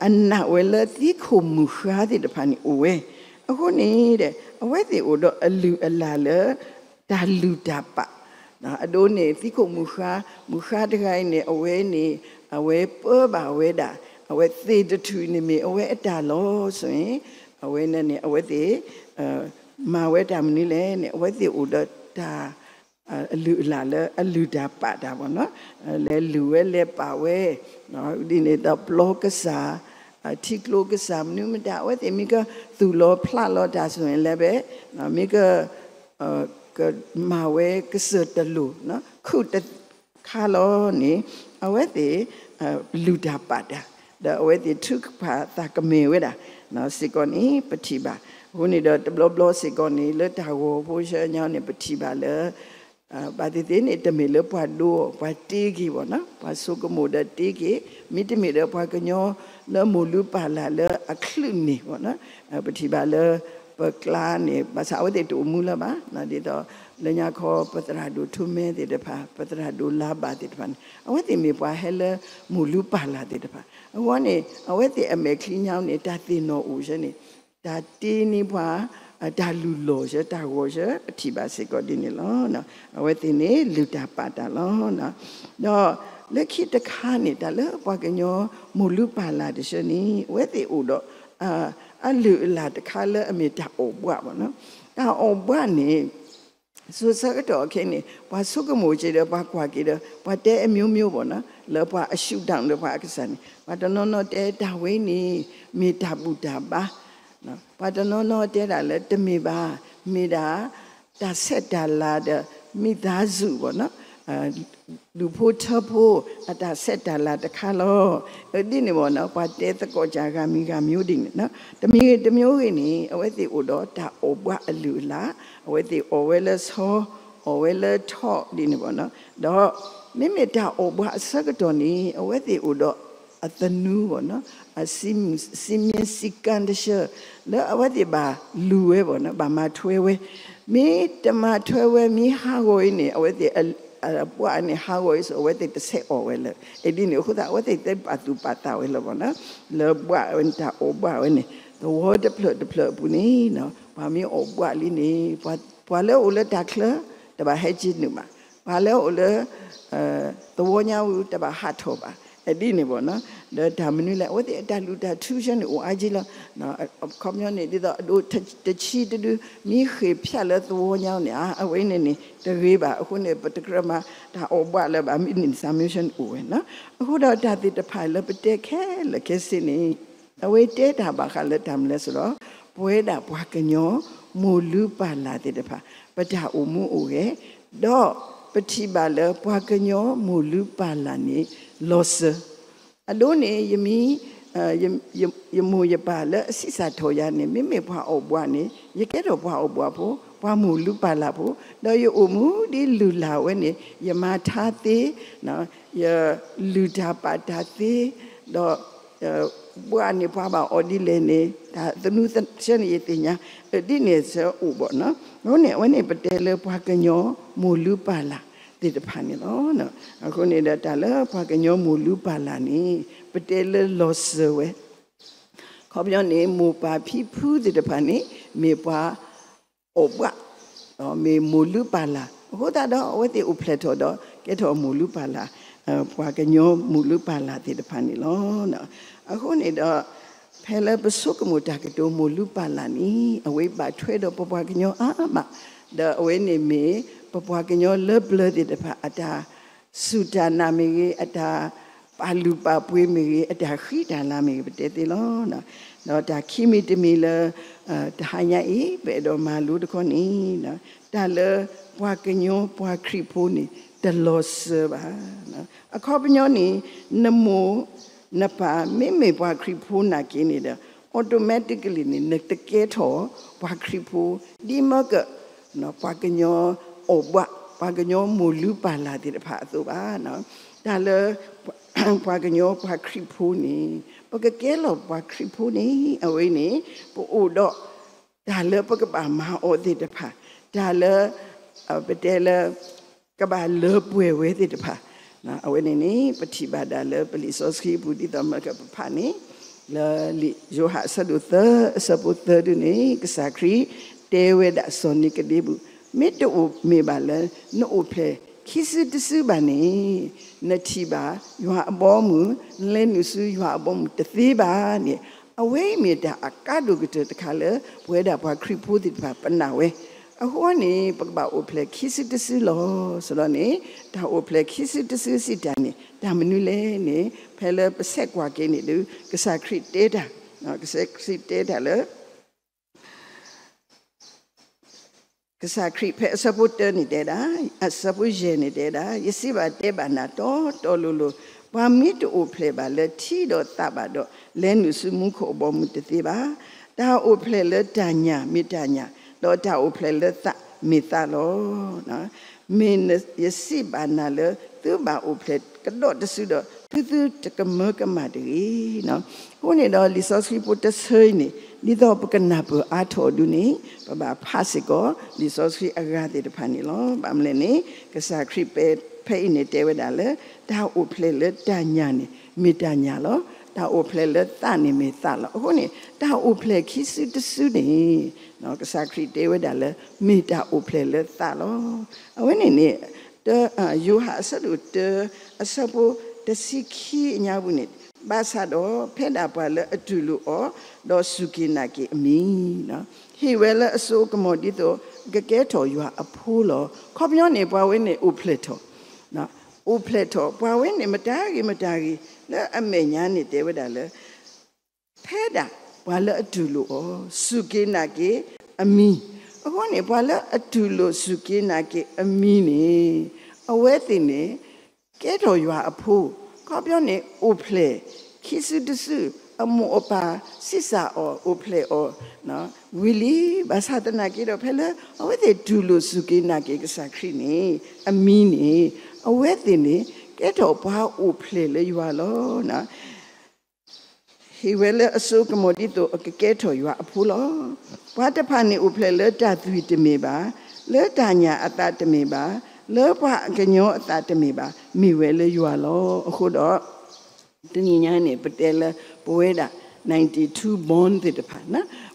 အနာ်ဝဲလၢသံခိၣ်မုၢ်ဃါသ့ၣ်တဖၣ်န့ၣ်အိၣ်ဝဲ, အဃိန့ၣ် အဝဲသ့ၣ်အိၣ်ဒီးအလုၢ်အလၢ်လၢ တၢ်လုၢ်တၢ်ပာ် အဒိန့ၣ် သံခိၣ်မုၢ်ဃါ, မုၢ်ဃါတဂၤအံၤန့ၣ် အဝဲန့ၣ် အဝဲပၢဘၣ်ဝဲဒၣ် အဝဲသ့ၣ်တထူၣ်န့ၣ်မ့ၢ်အဝဲအတၢ်လီၤ. ဆိုရင် အဝဲန့ၣ်န့ၣ် အဝဲသ့ၣ် မၤဝဲတၢ်မနုၤလဲၣ်န့ၣ် အဝဲသ့ၣ်အိၣ်ဒီးတၢ် အလုၢ်အလၢ်လၢအလုၢ်တၢ်ပာ်တၢ်ဘၣ်နီၤ, လဲၤလုၢ်ဝဲလဲၤပာ်ဝဲ ဒ်န့ၣ်ဒီးပျီကစၢ်, ထံကျိကစၢ်မနုၤမတၤ အဝဲသ့ၣ်မ့ၢ်ကသူၣ်လီၤဖျးလီၤတၢ် ဆိုရင်လည်းပဲ မ့ၢ်က ကမၤဝဲကစၢၢ်တလိၤ ခုၣ်တခါလီၤန့ၣ် အဝဲသ့ၣ် လုၢ်တၢ်ပာ်တၢ် ဒီးအဝဲသ့ၣ်ထုကဖၣ်သးကမဲာ်ဝဲဒၣ် စ့ၢ်ကီးန့ၣ် ပထံၣ်ဘၣ်. အဃိန့ၣ်ဒီးတဘျီဘျီစ့ၢ်ကီးန့ၣ် လၢတၢ်ဂီၤဖိဆၢညါန့ၣ် ပထံၣ်ဘၣ်လၢ ဘၣ်သ့ၣ်သ့ၣ်န့ၣ် တမ့ၢ်လၢပှၤဒိအီၤ ပှၤတ့က့ၤဘၣ်နီၤ, ပှၤဆိကမိၣ်ဒီးတ့က့ၤ, မ့တမ့ၢ်ဒီးပှၤကညီလၢမိၢ်လုၢ်ပၢ်လၢ်လၢအချုးန့ၢ်ဘၣ်နီၤ, ပထံၣ်ဘၣ်လၢ ပ ပကျါန့ၣ် ဘၣ်ဆၣ်အဝဲသ့ၣ်တအိၣ်မူလၢၤဘၣ်. ဒ်သိး လၢညါခီ ပသရၣ်ဒိၣ်ထူမဲသ့ၣ်တဖၣ် ပသရၣ်ဒိၣ်လါဘၣ်သ့ၣ်တဖၣ်န့ၣ် အဝဲသ့ၣ်မ့ၢ်ပှၤဟဲလၢမိၢ်လုၢ်ပၢ်လၢ်သ့ၣ်တဖၣ်. အဃိန့ၣ် အဝဲသ့ၣ်အမဲာ်ချံညါန့ၣ် တၢ်သ့ၣ်နီၣ်အိၣ်ဆၢန့ၣ် တၢ်တ့န့ၢ်ပှၤ တၢ်လုၢ်လီၢ်ဆၢ တၢ်ဂီၤဆၢ ပထံၣ်ဘၣ်စ့ၢ်ကီးဒ်န့ၣ်လီၤ. အဝဲသ့ၣ်န့ၣ် လုၢ်တၢ်ပာ်တၢ်လီၤ. ဒီးလၢခံတခါန့ၣ် တၢ်လၢပှၤကညီမိၢ်လုၢ်ပၢ်လၢ်တဆၢန့ၣ် အဝဲသ့ၣ်အိၣ်ဒီး အလုၢ်အလၢ်တခါလၢအမ့ၢ်တၢ်အီၣ်ဘှးဘၣ်နီၤ. တၢ်အီၣ်ဘှးန့ၣ် စိၤဆၢကတီၢ်ခဲအံၤန့ၣ် ပှၤဆိကမိၣ်က့ၤဒီး ပှၤကွၢ်က့ၤဒီး ပှၤတဲအမျိုးမျိုးဘၣ်နီၤ လၢပှၤအ shoot down လၢပှၤအကစၢ်န့ၣ် ပှၤတနီၤနီၤတဲတၢ်ဝဲန့ၣ် မ့ၢ်တၢ်ဘူၣ်တၢ်ဘါ ပှၤတနီၤနီၤတဲဒၣ်လၢတမ့ၢ်ဘၣ် မ့ၢ်ဒၣ် တၢ်ဆဲးတၢ်လၤဒီး မိသားစုဘၣ်နီၤ ဒူၣ်ဖိထၢဖိ အတၢ်ဆဲးတၢ်လၤတခါလီၤ. ဒ်န့ၣ်ဘၣ်နီၤ ပှၤတဲသကိးကၢ်ဂၤမံၤဂၤမျိုးဒ်န့ၣ် တမံၤဂ့ၤတမျိုးဂ့ၤန့ၣ် အဝဲသ့ၣ်အိၣ်ဒီးတၢ်အီၣ်ဘှးအလုၢ်အလၢ် အဝဲသ့ၣ်အီၣ်ဝဲလၢဆီ အီၣ်ဝဲလၢထီၣ်ဒ်န့ၣ်ဘၣ်နီၤ. ဒီး မ့မ့ၢ်တၢ်အီၣ်ဘှးအဆၢကတီၢ်န့ၣ် အဝဲသ့ၣ်အိၣ်ဒီး အသနူဘၣ်နီၤ အစံမံစံကၢ်တဆၢ လၢအဝဲသ့ၣ်ဘၣ်လူၤဝဲဘၣ်နီၤ ဘၣ်မၤထွဲဝဲ မ့ၢ်တမၤထွဲဝဲ မ့ၢ်ဟးဂီၤအံၤန့ၣ် အဝဲသ့ၣ် ဘှးန့ၣ်ဟးဂီၤအံၤဆိ အဝဲသ့ၣ်တဆဲးအီၣ်ဝဲလၢၤ ဒ်န့ၣ်အဃိသတး အဝဲသ့ၣ်သ့ပာ်သူၣ်ပာ်သးဝဲလၢၤဘၣ်နီၤ လၢဘှးဝဲန့ၣ် တၢ်အီၣ်ဘှးဝဲန့ၣ် သဝီတဖျၢၣ်တဖျၢၣ်အပူၤန့ၣ် ပှၤမ့ၢ်အီၣ်ဘှးလံန့ၣ် ပှၤလၢအအိၣ်လၢတၢ်ချၢ တဘၣ်ဟဲက့ၤနုာ်ဘၣ် ပှၤလၢအအိၣ်လၢ သဝီညါအူ တဘၣ်ဟးထီၣ်ဘၣ် ဒ်န့ၣ်ဘၣ်နီၤ ဒီးတၢ်မနုၤလဲၣ် အဝဲသ့ၣ်အတၢ်လုၢ်တၢ်ထူဆၢန့ၣ်အိၣ်အါက့လီၤ. အခီပညီန့ၣ် ဒ်သိးအဒိတဆံတဒု မ့ၢ်ဃ့ၢ်ဖၠးလၢသဝီညါန့ၣ် အဝဲန့ၣ်န့ၣ် တဂ့ၤဘၣ် အဃိန့ၣ် ပတကြၢးမၤတၢ်အီၣ်ဘှးလၢၤဘၣ် မ့ၢ်န့ၣ် စၢ်မ့ၢ်ဆၢန့ၣ်အိၣ်ဝဲနီၤ အဃိဒီးတၢ်သ့ၣ်တဖၣ်လၢပတဲခဲလၢာ်ခဲဆ့န့ၣ် အဝဲတဲတၢ်ဘၣ်ဃးလၢတၢ်မနုၤလဲၣ်ဆိုတော့ ပဝဲဒၣ်ပှၤကညီမိၢ်လုၢ်ပၢ်လၢ်သ့ၣ်တဖၣ် ပတၢ်အိၣ်မူအိၣ်ဂဲၤ ဒီးပထံၣ်ဘၣ်လၢပှၤကညီမိၢ်လုၢ်ပၢ်လၢ်န့ၣ် လီၤစၢၤ အဒိန့ၣ် ယမံ ယမိၢ်ယပၢ်လၢအဆံးစၢ်ထီၣ်ယၤန့ၣ် မ့မ့ၢ်ပှၤအီၣ်ဘှးန့ၣ် ယကဲထီၣ်ပှၤအီၣ်ဘှးဖိ ပှၤမိၢ်လုၢ်ပၢ်လၢ်ဖိ ဒီးယအိၣ်မူဒ်လုၢ်လၢ်ဝဲန့ၣ် ယမၤထါသ့ ယလုၢ်တၢ်ပာ်တၢ်သ့ ဒီး ဘှးန့ၣ်ပှၤဘၣ်အီၣ်ဒ်လဲၣ်န့ၣ် တၢ်သနူဆၢန့ၣ်ယသ့ၣ်ညါ ဒ်န့ၣ်ဆၢအိၣ်ဘၣ်နီၤ အဃိန့ၣ် အဝဲန့ၣ်ပတဲလၢပှၤကညီမိၢ်လုၢ်ပၢ်လၢ်သ့ၣ်တဖၣ်န့ၣ်လီၤ. အဃိန့ၣ်ဒီးတၢ်လၢပှၤကညီမိၢ်လုၢ်ပၢ်လၢ်န့ၣ် ပတဲလၢလီၤစၢၤဝဲ ခီပညီန့ၣ် မိၢ်ပၢ်ဖံဖုသ့ၣ်တဖၣ်န့ၣ် မ့ၢ်ပှၤအီၣ်ဘှး မ့ၢ်မိၢ်လုၢ်ပၢ်လၢ် အဃိသတးဒီး အဝဲသ့ၣ်အိၣ်ဖျဲၣ်ထီၣ်ဒီး ကဲထီၣ်မိၢ်လုၢ်ပၢ်လၢ် ပှၤကညီမိၢ်လုၢ်ပၢ်လၢ်သ့ၣ်တဖၣ်န့ၣ်လီၤ. အဃိန့ၣ်ဒီး ဖဲလၢပဆိကမိၣ်တၢ်ကတိၤမိၢ်လုၢ်ပၢ်လၢ်န့ၣ် အဝဲဘၣ်ထွဲဒီးပပှၤကညီအါမး ဒီးအဝဲန့ၣ်မ့ၢ် ပပှၤကညီလၢပျၢၤသ့ၣ်တဖၣ် အတၢ်စူၢ်တၢ်နာ်မ့ၢ်ဂ့ၤ အတၢ်ပာ်လုၢ်ပာ်ပှ့ၤမ့ၢ်ဂ့ၤ အတၢ်ဃံတၢ်လၤမ့ၢ်ဂ့ၤ ပတဲသ့လီၤ. ဒီးတၢ်ခံမံၤတမံၤလၢ တဟါညါအံၤ ပအဲၣ်ဒိးမၤလိတခီန့ၣ် တၢ်လၢပှၤကညီပှၤခရံာ်ဖိန့ၣ် တလီၤစၢၤဘၣ်. အခီပညီန့ၣ် နမိၢ်နပၢ် မ့မ့ၢ်ပှၤခရံာ်ဖိနာ်က့န့ၣ်ဒီး automatically န့ၣ် နတကဲထီၣ်ပှၤခရံာ်ဖိ ဒ်မၢကၢၣ် ပှၤကညီအီၣ်ဘှး ပှၤကညီမိၢ်လုၢ်ပၢ်လၢ်သ့ၣ်တဖၣ်အသိးဘၣ်. တၢ်လၢ ပှၤကညီပှၤခရံာ်ဖိန့ၣ် ပကကဲလီၤပှၤခရံာ်ဖိန့ၣ် အဝဲန့ၣ် ပအိၣ်ဒီး တၢ်လၢပကဘၣ်မၤအီၤသ့ၣ်တဖၣ် တၢ်လၢ ပတဲလၢ ကဘၣ်လၢပှဲၤဝဲသ့ၣ်တဖၣ် အဝဲန့ၣ်န့ၣ် ပထံၣ်ဘၣ်ဒၣ်လၢပလံာ်စီဆှံအပူၤ ဒ်သိးမၢကၢၣ်ပဖးန့ၣ် လၢလံာ်ယိၤဟၣ်အဆၢဒိၣ်သၢ အဆၢဖိသၢဒုန့ၣ် ကစၢ်ခရံာ်တဲဝဲဒၣ်စီၤနံၤကဒ့မူး မ့ၢ်တအိၣ်မ့ၢ်ဘၣ်လၢ နအိၣ်ဖျဲၣ်ခံစုတစုဘၣ်န့ၣ် နထံၣ်ဘၣ်ယွၤအဘီအမုၢ် နလဲၤနုာ်ဆူယွၤအဘီအမုၢ်တသ့ဘၣ်န့ၣ် အဝဲအံၤမ့ၢ်တၢ်အကါဒိၣ်ကတၢၢ်တခါလၢ ပဝဲဒၣ်ပှၤခရံာ်ဖိသ့ၣ်တဖၣ်ပနာ်ဝဲ အဃိန့ၣ် ပကဘၣ်အိၣ်ဖျဲၣ်ခံစုတစုလီၤ. ဆိုတော့န့ၣ် တၢ်အိၣ်ဖျဲၣ်ခံစုတစုစံးတၢ်န့ၣ် တၢ်မနုၤလဲၣ်န့ၣ် ဖဲလၢပဆဲးကွၢ်က့ၤန့ၣ်ဒီး ကစၢ်ခရံာ်တဲတၢ် ကစၢ်ခရံာ်တဲတၢ်လၢ ကစၢ်ခရံာ်ဖဲအဆၢဖိတၢန့ၣ်တဲဒၣ်, အဆၢဖိယဲၢ်န့ၣ်တဲဒၣ်, ယစံးဘၣ်တဲဘၣ်နၤတီတီလိၤလိၤ, ပှၤမ့ၢ်တအိၣ်ဖျဲၣ်ဘၣ်လၢထံဒီးသးဘၣ်ဒီး, လဲၤနုာ်ဆူမူခိၣ်အဘီအမုၢ်တသ့ဘၣ်. တၢ်အိၣ်ဖျဲၣ်လၢတၢ်ညၣ်မ့ၢ်တၢ်ညၣ်, ဒီးတၢ်အိၣ်ဖျဲၣ်လၢသးမ့ၢ်သးလီၤ. မ့ၢ်ယစံးဘၣ်နၤလၢသုဘၣ်အိၣ်ဖျဲၣ်ကဒီးတစုဒီး သုသုတကမၢကမၣ်တဂ့ၤ. အဃိန့ၣ်ဒီး လံာ်စီဆှံဖိတဆၢအံၤန့ၣ် ဒ်သိးပကနၢ်ပၢၢ်အါထီၣ်အီၤဒုန့ၣ် ပဘၣ်ဖးစ့ၢ်ကီး လံာ်စီဆှံအဂၤသ့ၣ်တဖၣ်န့ၣ်လီၤ. ဘၣ်မနုၤလဲၣ်န့ၣ် ကစၢ်ခရံာ်ပဲဖဲအံၤန့ၣ်တဲဝဲဒၣ်လၢ တၢ်အိၣ်ဖျဲၣ်လၢတၢ်ညၣ်န့ၣ် မ့ၢ်တၢ်ညၣ်လီၤ. တၢ်အိၣ်ဖျဲၣ်လၢသးန့ၣ်မ့ၢ်သးလီၤ. အဃိန့ၣ် တၢ်အိၣ်ဖျဲၣ်ခံစုတစုန့ၣ် ကစၢ်ခရံာ်တဲဝဲဒၣ်လၢ မ့ၢ်တၢ်အိၣ်ဖျဲၣ်လၢသးလီၤ. အဝဲန့ၣ်န့ၣ် တ ယိၤဟၣ်အဆၢဒိၣ်တၢ အဆၢဖိတဆံခံအညါပူၤန့ၣ် ဘၣ်ဆၣ်ဒီးဖဲဒၣ်ပှၤလၢအတူၢ်လိာ်အီၤ ဒီးစူၢ်က့ၤနာ်က့ၤအမံၤ ဟ့ၣ်ဝဲလၢအစိအကမီၤဒ်သိး ကကဲထီၣ်ယွၤအဖိလီၤ. အခီပညီန့ၣ် ပှၤဝဲန့ၣ်အိၣ်ဖျဲၣ်ထီၣ် အိၣ်ဖျဲၣ်ထီၣ် ပှၤဝဲန့ၣ်မတၤဂ့ၤမတၤဂ့ၤ လၢအမဲာ်ညါန့ၣ်တဲဝဲဒၣ်လၢ ဖဲဒၣ်ပှၤလၢအတူၢ်လိာ်အီၤ စူၢ်က့ၤနာ်က့ၤအမံၤ. အဃိန့ၣ် ပှၤလၢအတူၢ်လိာ်စူၢ်က့ၤနာ်က့ၤအမံၤန့ၣ် အဝဲသ့ၣ်န့ၣ် ကဲထီၣ်ယွၤအဖိ, ခီပညီန့ၣ် အိၣ်ဖျဲၣ် ခံစုတစု အမိၢ်အပၢ် ဆံးစၢ်အီၤ အိၣ်ဖျဲၣ်အီၤ ဝံၤလံ. ဘၣ်ဆၣ်သနာ်က့ဒီး ဖဲလၢ အဝဲသ့ၣ်တူၢ်လိာ်စူၢ်က့ၤနာ်က့ၤကစၢ်ခရံာ်န့ၣ် အမံၤန့ၣ် အဝဲသ့ၣ်န့ၣ် ကဲထီၣ်ပှၤအိၣ်ဖျဲၣ်လၢယွၤလီၤ. ဟ့ၣ်ဝဲလၢအစိအကမီၤဒ်သိး အကကဲထီၣ်ယွၤအဖိလီၤ. ပှၤတဖၣ်န့ၣ်အိၣ်ဖျဲၣ်လၢတၢ်သွံၣ်တမ့ၢ်ဘၣ်, လၢတၢ်ညၣ်အသးတမ့ၢ်ဘၣ်, လၢပှၤအကညီအသးတမ့ၢ်ဘၣ်, မ့ၢ်ဝဲလၢယွၤလီၤ. အဃိဒီး တနံၤညါန့ၣ် ပတဲလၢပဝဲဒၣ် ninety-two born သ့ၣ်တဖၣ်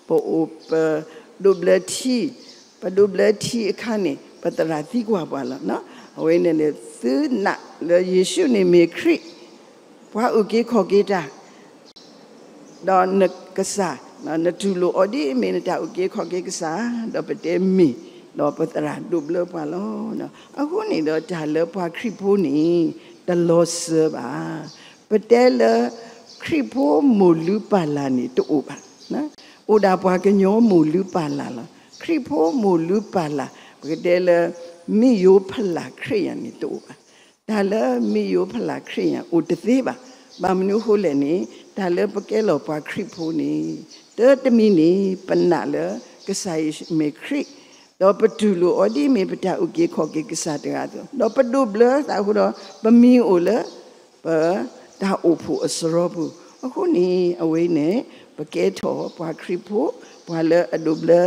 ပအိၣ်ပဒိးဘျၢထံ, ပဒိးဘျၢထံအခါန့ၣ် ပသရၣ်သံကွၢ်ပှၤလီၤ. အဝဲန့ၣ်န့ၣ် သုနာ်လၢယ့ၣ်ၡူးန့ၣ်မ့ၢ်ခရံာ်, ပှၤအုၣ်က့ၤခီၣ်က့ၤတၢ် ဒီးနကစၢ်, နတူၢ်လိာ်အီၤဒ်အမ့ၢ်နတၢ်အုၣ်က့ၤခီၣ်က့ၤကစၢ်, ဒီးပတဲမ့ၢ်, ဒီးပသရၣ်ဒိးဘျၢပှၤလီၤ. အဃိန့ၣ်ဒီးတၢ်လၢပှၤခရံာ်ဖိန့ၣ် တလီၤစၢၤဘၣ်. ပတဲလၢ ခရံာ်ဖိမိၢ်လုၢ်ပၢ်လၢ်န့ၣ်တအိၣ်ဘၣ်. အိၣ်ဒၣ်ပှၤကညီမိၢ်လုၢ်ပၢ်လၢ်လီၤ. ခရံာ်ဖိမိၢ်လုၢ်ပၢ်လၢ် ပကတဲလၢ မ့ၢ်ယိၤဖးလၢ်ခရံာ်ယၤန့ၣ်တအိၣ်ဘၣ်. တၢ်လၢမ့ၢ်ယိၤဖးလၢ်ခရံာ်ယၤအိၣ်တသ့ဘၣ်. ဘၣ်မနုၤအဃိလဲၣ်န့ၣ် တၢ်လၢပကဲလီၤပှၤခရံာ်ဖိန့ၣ် တၢ်တမံၤန့ၣ် ပနာ်လၢကစၢ်ယ့ၣ်ၡူးမ့ၢ်ခရံာ်, ဒီးပတူၢ်လိာ်အီၤဒ်အမ့ၢ်ပတၢ်အုၣ်က့ၤခီၣ်က့ၤကစၢ်တဂၤအသိး, ဒီးပဒိးဘျၢသးအဃိဒီး ပမံၤအိၣ်လၢ ပတၢ်အိၣ်ဖှိၣ်အစရီပူၤ. အဃိန့ၣ် အဝဲန့ၣ် ပကဲထီၣ်ပှၤခရံာ်ဖိ, ပှၤလၢအဒိးဘျၢ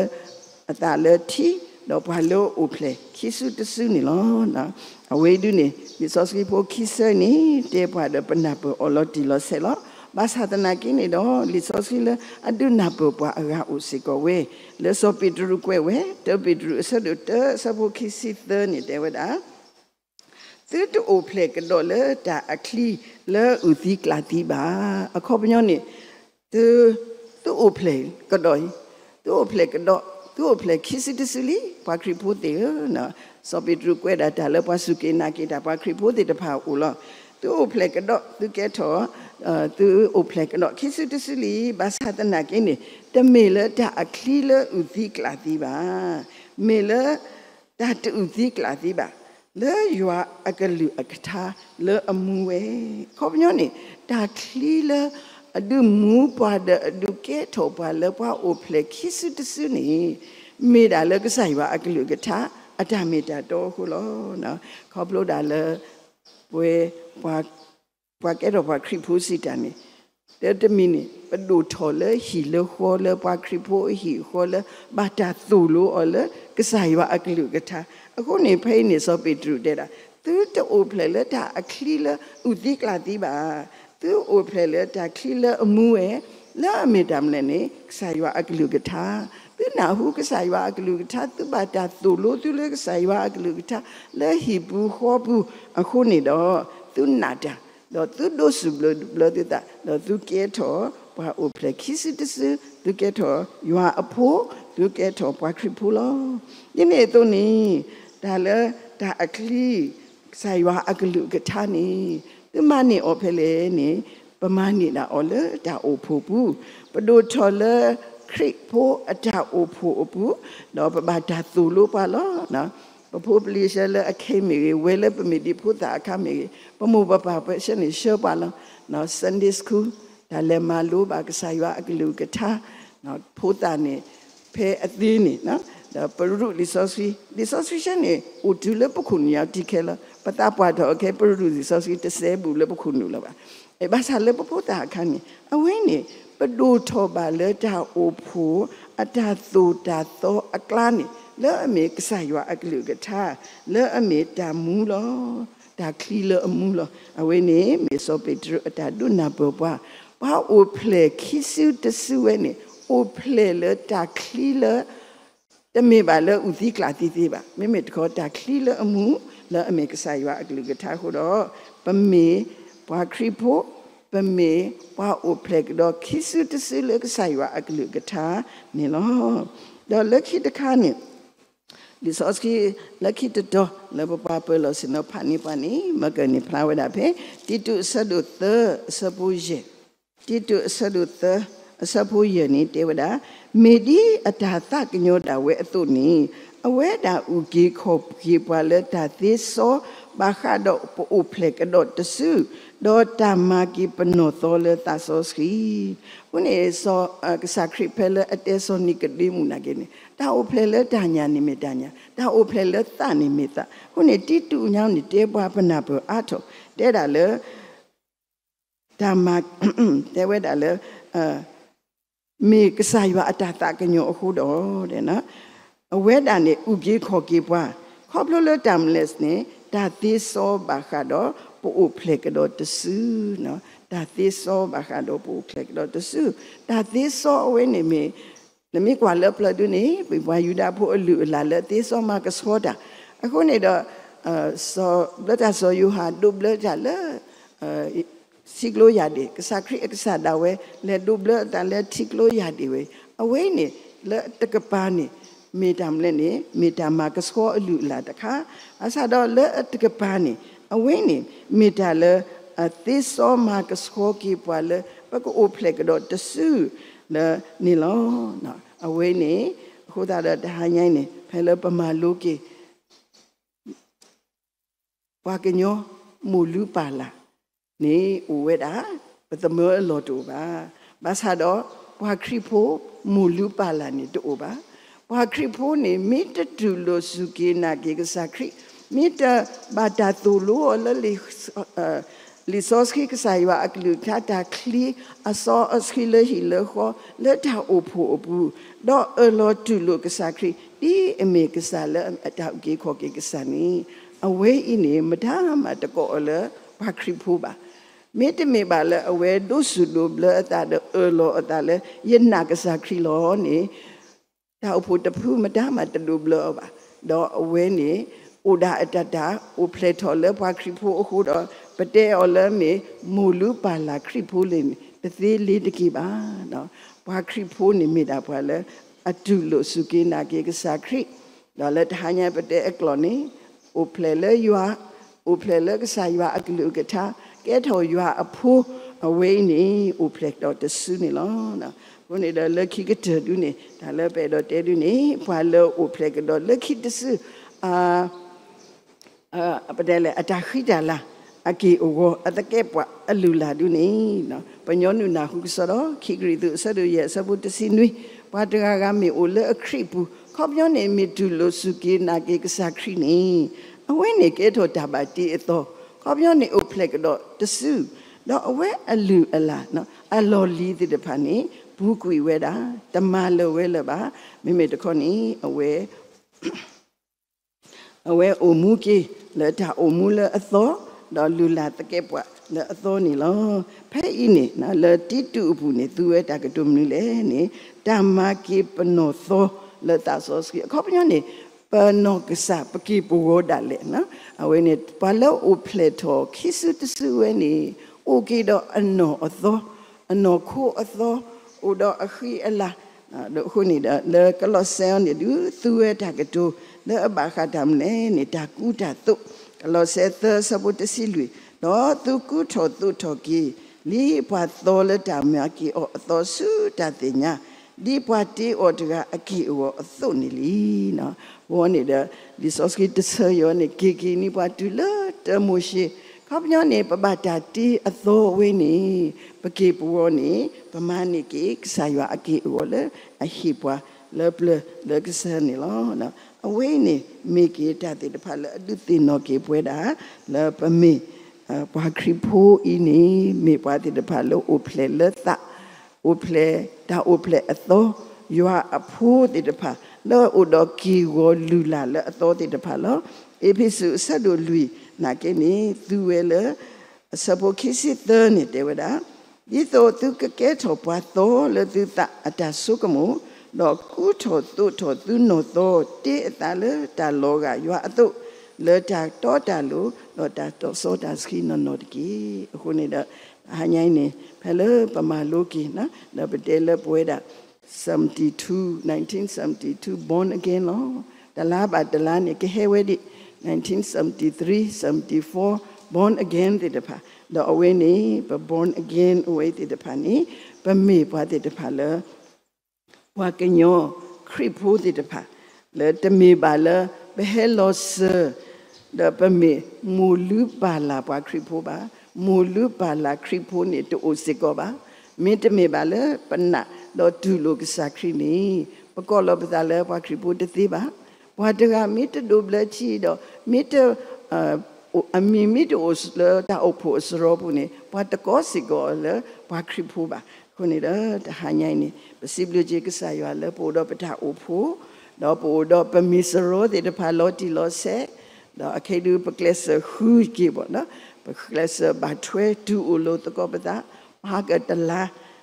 အသးလၢထံ, ဒီးပှၤလၢအအိၣ်ဖျဲၣ်ခံစုတစုန့ၣ်လီၤ. အဝဲဒုန့ၣ် လံာ်စီဆှံဖိခံဆၢန့ၣ် တဲပှၤဒီးပနၢ်ပၢၢ်အီၤလီၤတံၢ်လီၤဆဲးလီၤ. ဘၣ်ဆၣ်သနာ်က့န့ၣ်ဒီး လံာ်စီဆှံလၢအဒုးနၢ်ပၢၢ်ပှၤအဂၤအိၣ်စ့ၢ်ကီးဝဲ, လၢစီၤပ့းတရူးကွဲးဝဲ, တၢပ့းတရူးအဆၢဒိၣ်တၢ အဆၢဖိခံဆံသၢန့ၣ် တဲဝဲဒၣ် သုတအိၣ်ဖျဲၣ်ကဒီးလၢတၢ်အချံလၢအုၣ်သံကျၣ်သံဘၣ်. အခီပညီန့ၣ် သု, သုအိၣ်ဖျဲၣ်ကဒီး, သုအိၣ်ဖျဲၣ်ကဒီး, သုအိၣ်ဖျဲၣ်ခံစုတစုလံ ပှၤခရံာ်ဖိသ့ၣ်ဧၢ. စီၤပ့းတရူးကွဲးဒၣ်တၢ်လၢပှၤစူၢ်က့ၤနာ်က့ၤတၢ်ပှၤခရံာ်ဖိသ့ၣ်တဖၣ်အအိၣ်လီၤ. သုအိၣ်ဖျဲၣ်ကဒီး, သုကဲထီၣ်, သုအိၣ်ဖျဲၣ်ကဒီးခံစုတစုလံ. ဘၣ်ဆၣ်သနာ်က့န့ၣ် တမ့ၢ်လၢတၢ်အချံလၢအုၣ်သံကျၣ်သံဘၣ်. မ့ၢ်လၢ တၢ်တအုၣ်သံကျၣ်သံဘၣ်, လၢယွၤအကလုၢ်အကထါလၢအမူဝဲ. အခီပညီန့ၣ် တၢ်ချံလၢအဒုးမူပှၤဒီးအဒုးကဲထီၣ်ပှၤလၢပှၤအိၣ်ဖျဲၣ်ခံစုတစုန့ၣ် မ့ၢ်ဒၣ်လၢကစၢ်ယွၤအကလုၢ်အကထါ အတၢ်မ့ၢ်တၢ်တီအဃိလီၤ. ခီဖျိဒၣ်လၢ ပဝဲ ပှၤကဲထီၣ်ပှၤခရံာ်ဖိစံးတၢ်န့ၣ် တၢ်တမံၤန့ၣ် ပဒိၣ်ထီၣ်လၢဟံၣ်လၢဃီလၢပှၤခရံာ်ဖိအဟံၣ်အဃီလၢ ဘၣ်တၢ်သိၣ်လိအီၤလၢကစၢ်ယွၤအကလုၢ်အကထါ. အဃိန့ၣ် ဖဲအံၤန့ၣ် စီၤပ့းတရူးတဲဒၣ် သုတအိၣ်ဖျဲၣ်လၢတၢ်အချံလၢအုၣ်သံကျၣ်သံဘၣ်. သုအိၣ်ဖျဲၣ်လၢတၢ်ချံလၢအမူဝဲ လၢအမ့ၢ်တၢ်မနုၤလဲၣ်န့ၣ် ကစၢ်ယွၤအကလုၢ်ကထါ. သုနၢ်ဟူကစၢ်ယွၤအကလုၢ်ကထါ သုဘၣ်တၢ်သိၣ်လိသုလၢကစၢ်ယွၤအကလုၢ်ကထါ လၢဟံၣ်ပူၤဃီပူၤအဃိန့ၣ်ဒီး သုနာ်တၢ် ဒီးသုဒိးစူၢ်ဘျၢဘျၢသုသး ဒီးသုကဲထီၣ်ပှၤအိၣ်ဖျဲၣ်ခံစုတစု, သုကဲထီၣ်ယွၤအဖိ, သုကဲထီၣ်ပှၤခရံာ်ဖိလီၤ. ဒ်န့ၣ်အသိးန့ၣ် တၢ်လၢတၢ်အချံ ကစၢ်ယွၤအကလုၢ်အကထါန့ၣ် သုမၤန့ၢ်အီၤဖဲလဲၣ်န့ၣ် ပမၤန့ၢ်ဒၣ်အီၤလၢတၢ်အိၣ်ဖှိၣ်ပူၤ, ပဒိၣ်ထီၣ်လၢခရံာ်ဖိအတၢ်အိၣ်ဖှိၣ်အပူၤ, ဒီးပဘၣ်တၢ်သိၣ်လိပှၤလီၤ. ပဖိပလံၤဆှၢလၢအခဲအံၤမ့ၢ်ဂ့ၤ, ဝဲလၢပမ့ၢ်ဒံးဖိသၣ်အခါမ့ၢ်ဂ့ၤ, ပမိၢ်ပပၢ်ပဆှၢန့ၣ်ဆှၢပှၤလီၤ. Sunday school တၢ်လဲၤမၤလိဘၣ်ကစၢ်ယွၤအကလုၢ်ကထါ, ဖိသၣ်န့ၣ် ဖဲအသ့န့ၣ် ဒီးပရူးလံာ်စီဆှံ, လံာ်စီဆှံဆၢန့ၣ် အိၣ်တုၤလၢပခိၣ်နူာ်ညါတံၢ်ခဲလၢာ်, ပသးပှၢ်ထီၣ်အခဲ ပရူးလံာ်စီဆှံတစဲးဘူးလၢပခိၣ်နူာ်လၢၤဘၣ်. ဘၣ်ဆၣ်လၢပဖိသၣ်အခါန့ၣ် အဝဲန့ၣ် ပဒိၣ်ထီၣ်ဘၣ်လၢတၢ်အိၣ်ဖှိၣ် အတၢ်သိၣ်တၢ်သီအကျါန့ၣ် လၢအမ့ၢ်ကစၢ်ယွၤအကလုၢ်ကထါ, လၢအမ့ၢ်တၢ်မူလီၤ. တၢ်ချံလၢအမူလီၤ. အဝဲန့ၣ်မ့ၢ်စီၤပ့းတရူးအတၢ်ဒိကနၣ်ပၢၢ်ပှၤ, ပှၤအိၣ်ဖျဲၣ်ခံစုတစုဝဲန့ၣ် အိၣ်ဖျဲၣ်လၢတၢ်ချံလၢ တမ့ၢ်ဘၣ်လၢအုၣ်သံကျၣ်သံသ့ဘၣ်. မ့မ့ၢ်တခီတၢ်ချံလၢအမူ လၢအမ့ၢ်ကစၢ်ယွၤအကလုၢ်ကထါအဃိဒီး ပမ့ၢ်ပှၤခရံာ်ဖိ, ပမ့ၢ်ပှၤအိၣ်ဖျဲၣ်ကဒီးခံစုတစုလၢကစၢ်ယွၤအကလုၢ်ကထါန့ၣ်လီၤ. ဒီးလၢခံတခါန့ၣ် လံာ်စီဆှံလၢခံတတီၤ လၢပပှၤပၢၤလီၢ်ဆ့ၣ်နီၤဖးန့ၢ်ပှၤန့ၣ် မ့ၢ်ကန့ၣ်ဖျါဝဲဒၣ်ဖဲ တံတူးအဆၢဒိၣ်သၢအဆၢဖိယဲၢ်, တံတူးအဆၢဒိၣ်သၢ အဆၢဖိယဲၢ်န့ၣ်တဲဝဲဒၣ်, မ့ၢ်ဒ်အတၢ်သးကညီၤဒၣ်ဝဲအသိးန့ၣ် အဝဲဒၣ်အုၣ်က့ၤခီၣ်က့ၤပှၤလၢတၢ်သ့စီ ဘၣ်ဃးဒီးပအိၣ်ဖျဲၣ်ကဒီးတစု, ဒီးတၢ်မၤက့ၤပနီၢ်သီလၢသးစီဆှံ အဃိန့ၣ် ကစၢ်ခရံာ်ဖဲလၢအတဲစီၤနံၤကဒ့မူးနာ်က့န့ၣ် တၢ်အိၣ်ဖျဲၣ်လၢတၢ်ညၣ်န့ၣ်မ့ၢ်တၢ်ညၣ်, တၢ်အိၣ်ဖျဲၣ်လၢသးန့ၣ်မ့ၢ်သး. အဃိန့ၣ် တံတူးညါန့ၣ် တဲပှၤပနၢ်ပၢၢ်အါထီၣ် တဲဒၣ်လၢ တၢ်မၤ တဲဝဲဒၣ်လၢ မ့ၢ်ကစၢ်ယွၤအတၢ်သးကညီၤအဃိဒီး အဝဲဒၣ်န့ၣ် အုၣ်က့ၤခီၣ်က့ၤပှၤ ခီဖျိလၢတၢ်မနုၤလဲၣ်န့ၣ် တၢ်သ့စီဘၣ်ဃးဒီးပအိၣ်ဖျဲၣ်ကဒီးတစု, တၢ်သ့စီဘၣ်ဃးဒီးပအိၣ်ဖျဲၣ်ကဒီးတစု, တၢ်သ့စီအဝဲန့ၣ်မ့ၢ် နမ့ၢ်ကွၢ်လၢပျၢၤဒုန့ၣ် ပှၤယူဒၤဖိအလုၢ်အလၢ်လၢသ့စီမၤကဆှီတၢ်, အဃိန့ၣ်ဒီး ဘျၢတၢ်စီၤယိၤဟၣ်ဒိးဘျၢတၢ်လၢ ထံကျိယၢ်ဒ့ၣ်, ကစၢ်ခရံာ်အကစၢ်ဒၣ်ဝဲ လဲၤဒိးဘျၢအသးလၢထံကျိယၢ်ဒ့ၣ်ဝဲ, အဝဲအံၤန့ၣ် လၢတကပၤန့ၣ် မ့ၢ်တၢ်မနုၤလဲၣ်န့ၣ် မ့ၢ်တၢ်မၤကဆှီအလုၢ်အလၢ်တခါ, ဘၣ်ဆၣ်ဒီးလၢအတကပၤန့ၣ် အဝဲန့ၣ် မ့ၢ်တၢ်လၢ အသ့စီမၤကဆှီက့ၤပှၤလၢ ပကအိၣ်ဖျဲၣ်ကဒီးတစုလၢန့ၣ်လီၤ. အဝဲန့ၣ် အဃိသတးဒီးတဟါညါအံၤန့ၣ် ဖဲလၢပမၤလိက့ၤ ပှၤကညီမိၢ်လုၢ်ပၢ်လၢ်န့ၣ်အိၣ်ဝဲဒၣ်, ပသမၢအလီၢ်တအိၣ်ဘၣ်. ဘၣ်ဆၣ်ဒီး ပှၤခရံာ်ဖိမိၢ်လုၢ်ပၢ်လၢ်န့ၣ်တအိၣ်ဘၣ်. ပှၤခရံာ်ဖိန့ၣ် မ့ၢ်တတူၢ်လိာ်စူၢ်က့ၤနာ်က့ၤကစၢ်ခရံာ်, မ့ၢ်တဘၣ်တၢ်သိၣ်လိအီၤလၢ လံာ်စီဆှံကစၢ်ယွၤအကလုၢ်ကထါတၢ်ချံ အစီအဆှံလၢဟံၣ်လၢဃီ လၢတၢ်အိၣ်ဖှိၣ်အပူၤ, ဒီးအၢၣ်လီၤတူၢ်လိာ်ကစၢ်ခရံာ် ဒ်အမ့ၢ်ကစၢ်လၢအတၢ်အုၣ်က့ၤခီၣ်က့ၤကစၢ်န့ၣ်, အဝဲအံၤန့ၣ် မတၤမၤတကိးအီၤလၢပှၤခရံာ်ဖိဘၣ်. မ့တမ့ၢ်ဘၣ်လၢအဝဲဒိးစူၣ်ဒိးဘျၢအသးဒီးအၢၣ်လီၤအသးလၢ ယနာ်ကစၢ်ခရံာ်လီၤန့ၣ် တၢ်အိၣ်ဖှိၣ်တဖုမတၤမၤတဒိးဘျၢအီၤဘၣ်. ဒီးအဝဲန့ၣ် အိၣ်ဒၣ်အတၢ်တၢ်အိၣ်ဖျဲၣ်ထီၣ်လၢပှၤခရံာ်ဖိအဃိဒီး ပတဲအီၤလၢမ့ၢ်မိၢ်လုၢ်ပၢ်လၢ်ခရံာ်ဖိလံန့ၣ် တသ့လ့ၤတက့ၢ်ဘၣ်. ပှၤခရံာ်ဖိန့ၣ်မ့ၢ်ဒၣ်ပှၤလၢ အတူၢ်လိာ်စူၢ်က့ၤနာ်က့ၤကစၢ်ခရံာ်, ဒီးလၢတဟါညါပတဲအကျိာ်န့ၣ် အိၣ်ဖျဲၣ်လၢယွၤ, အိၣ်ဖျဲၣ်လၢကစၢ်ယွၤအကလုၢ်ကထါ, ကဲထီၣ်ယွၤအဖိ, အဝဲအံၤန့ၣ် အိၣ်ဖျဲၣ်ကဒီးတစုန့ၣ်လီၤ. အဃိန့ၣ်ဒီးလၢခံကတၢၢ်ဒုန့ၣ် တၢ်လၢပအဲၣ်ဒိးတဲဒုန့ၣ် ပှၤလၢအိၣ်ဖျဲၣ်ကဒီးလၢခံတစု ပတဲလဲၣ် အတၢ်ဃံတၢ်လၤ အက့ၢ်အဂီၤ အသကဲးပှၤအလုၢ်အလၢ်ဒုန့ၣ် ပညီနုၢ်နၢ်ဟူကစီဒီး ခံကရံၣ်သူး အဆၢဒိၣ်ယဲၢ် အဆၢဖိတဆံနွံ, ပှၤတဂၤဂၤမ့ၢ်အိၣ်လၢအခရံာ်ပူၤ ခီပညီန့ၣ် မ့ၢ်တူၢ်လိာ်စူၢ်က့ၤနာ်က့ၤကစၢ်ခရံာ်န့ၣ် အဝဲန့ၣ်ကဲထီၣ်တၢ်ဘၣ်တ့အသီ, ခီပညီန့ၣ် အိၣ်ဖျဲၣ်ကဒီးတစု, ဒီးအဝဲအလုၢ်အလၢ် အလီၢ်လံၤသ့ၣ်တဖၣ်န့ၣ် ပူၤကွံာ်ဝဲဒၣ် တမၤလၢၤဝဲလၢၤဘၣ်. မ့မ့ၢ်တခီန့ၣ် အဝဲ အဝဲအိၣ်မူက့ၤလၢတၢ်အိၣ်မူလၢအသီ, ဒီးလုၢ်လၢ်သကဲးပှၤလၢအသီန့ၣ်လီၤ. ဖဲအံၤန့ၣ် လၢတံတူးအပူၤန့ၣ် သူဝဲတၢ်ကတိၤမနုၤလဲၣ်န့ၣ် တၢ်မၤက့ၤပနီၢ်သီလၢသးစီဆှံ အခီပညီန့ၣ် ပနီၢ်ကစၢ်ပက့ၢ်ပဂီၤဒၣ်လဲာ်, အဝဲန့ၣ် ပှၤလၢအိၣ်ဖျဲၣ်ထီၣ်ခံစုတစုဝဲန့ၣ် အိၣ်က့ၤဒီးအနီၢ်အသီ, အနီၢ်ခိအသီ, အိၣ်ဒီးအဃံအလၤ အဃိန့ၣ်ဒီး လၢကလီးစဲအံၤန့ၣ်ဒုး သူဝဲတၢ်ကတိၤ လၢအဘၣ်ဃးတၢ်မနုၤလဲၣ်န့ၣ် တၢ်ကူတၢ်သိး, ကလီးစဲ သၢ အဆၢဖိတဆံလွံၢ်, ဒီးသုကူထီၣ်သိးထီၣ်က့ၤ လံပှၤသီလၢတၢ်မၤက့ၤအီၤအသီဆူတၢ်သ့ၣ်ညါ, ဒ်ပှၤတ့အီၤတဂၤအက့ၢ်အဂီၤအသိးန့ၣ်လံ. ဝဲန့ၣ်ဒီး လံာ်စီဆှံတဆၢအံၤန့ၣ် က့ၤက့ၤန့ၢ်ပှၤတုၤလၢတၢမိၤၡ့, ခီပညီန့ၣ် ပဘၣ်တၢ်တ့အသီဝဲန့ၣ် ပက့ၢ်ပဂီၤန့ၣ် ပမၤန့ၢ်က့ၤ ကစၢ်ယွၤအက့ၢ်အဂီၤလၢအဟ့ၣ်ပှၤ လၢပျၢၤလၢကစၢ်န့ၣ်လီၤ. အဝဲအံၤန့ၣ် မ့ၢ်က့ၤတၢ်သ့ၣ်တဖၣ်လၢအဒုးသ့ၣ်နီၣ်က့ၤပဝဲဒၣ် လၢပမ့ၢ် ပှၤခရံာ်ဖိအံၤန့ၣ် မ့ၢ်ပှၤသ့ၣ်တဖၣ်လၢအိၣ်ဖျဲၣ်လၢသး, အိၣ်ဖျဲၣ်တၢ်အိၣ်ဖျဲၣ်အသီ, ယွၤအဖိသ့ၣ်တဖၣ် လၢအအိၣ်ဒီးက့ၢ်ဂီၤလုၢ်လၢ်လၢအသီသ့ၣ်တဖၣ်လီၤ. အ့းဖ့းစူးအဆၢဒိၣ်လွံၢ်နာ်က့န့ၣ် သုဝဲလၢ အဆၢဖိခံဆံသၢန့ၣ်တဲဝဲဒၣ်, ဒ်သိးသုကကဲထီၣ်ပှၤသီလၢသုသးအတၢ်ဆိကမိၣ်, ဒီးကူထီၣ်သိးထီၣ်သုနီၢ်သီ တ့အသးလၢတၢ်လီၤဂာ်ယွၤအသိး, လၢတၢ်တီတၢ်လိၤ ဒီးတၢ်စီတၢ်ဆှံနီၢ်နီၢ်တက့ၢ်. အဃိန့ၣ်ဒီး ဟါညါအံၤန့ၣ် ဖဲလၢပမၤလိက့ၤ ဒီးပတဲလၢပဝဲဒၣ် seventy-two, nineteen seventy-two born again လီၤ. တလါဘၣ်တလါန့ၣ် ကဟဲဝဲဒၣ် nineteen seventy-three, seventy-four born again သ့ၣ်တဖၣ်, ဒီးအဝဲန့ၣ် ပ born again အဝဲသ့ၣ်တဖၣ်န့ၣ် ပမ့ၢ်ပှၤသ့ၣ်တဖၣ်လၢ ပှၤကညီခရံာ်ဖိသ့ၣ်တဖၣ် လၢတမ့ၢ်ဘၣ်လၢ ပဟဲလီၤစၢၤ ဒီးပမ့ၢ်မိၢ်လုၢ်ပၢ်လၢ်ပှၤခရံာ်ဖိဘၣ်. မိၢ်လုၢ်ပၢ်လၢ်ခရံာ်ဖိန့ၣ်တအိၣ်စ့ၢ်ကီးဘၣ်. မ့တမ့ၢ်ဘၣ်လၢပနာ်ဒီးတူၢ်လိာ်ကစၢ်ခရံာ်န့ၣ် ပကိးလီၤပသးလၢပှၤခရံာ်ဖိတသ့ဘၣ်. ပှၤတဂၤမ့ၢ်တဒိးဘျၢထံဒီး မ့ၢ်တ အမံၤမ့ၢ်တအိၣ်လၢတၢ်အိၣ်ဖှိၣ်အစရီပူၤန့ၣ် ပှၤတကိးစ့ၢ်ကီးလၢပှၤခရံာ်ဖိဘၣ်. အဃိန့ၣ်ဒီး တဟါညါအံၤန့ၣ် ပစံးဘျုးက့ၤကစၢ်ယွၤလၢပအိၣ်ဒီးပတၢ်အိၣ်ဖှိၣ်, ဒီးပအိၣ်ဒီးပမ့ၢ်စရီသ့ၣ်တဖၣ်လီၤတံၢ်လီၤဆဲး, ဒီးအခဲအံၤဒုးပကျဲးစၢးဃုက့ၤဘၣ်, ပကျဲးစၢးဘၣ်ထွဲတူၢ်အိၣ်လိာ်သကိးပသး, မဟါကတလါ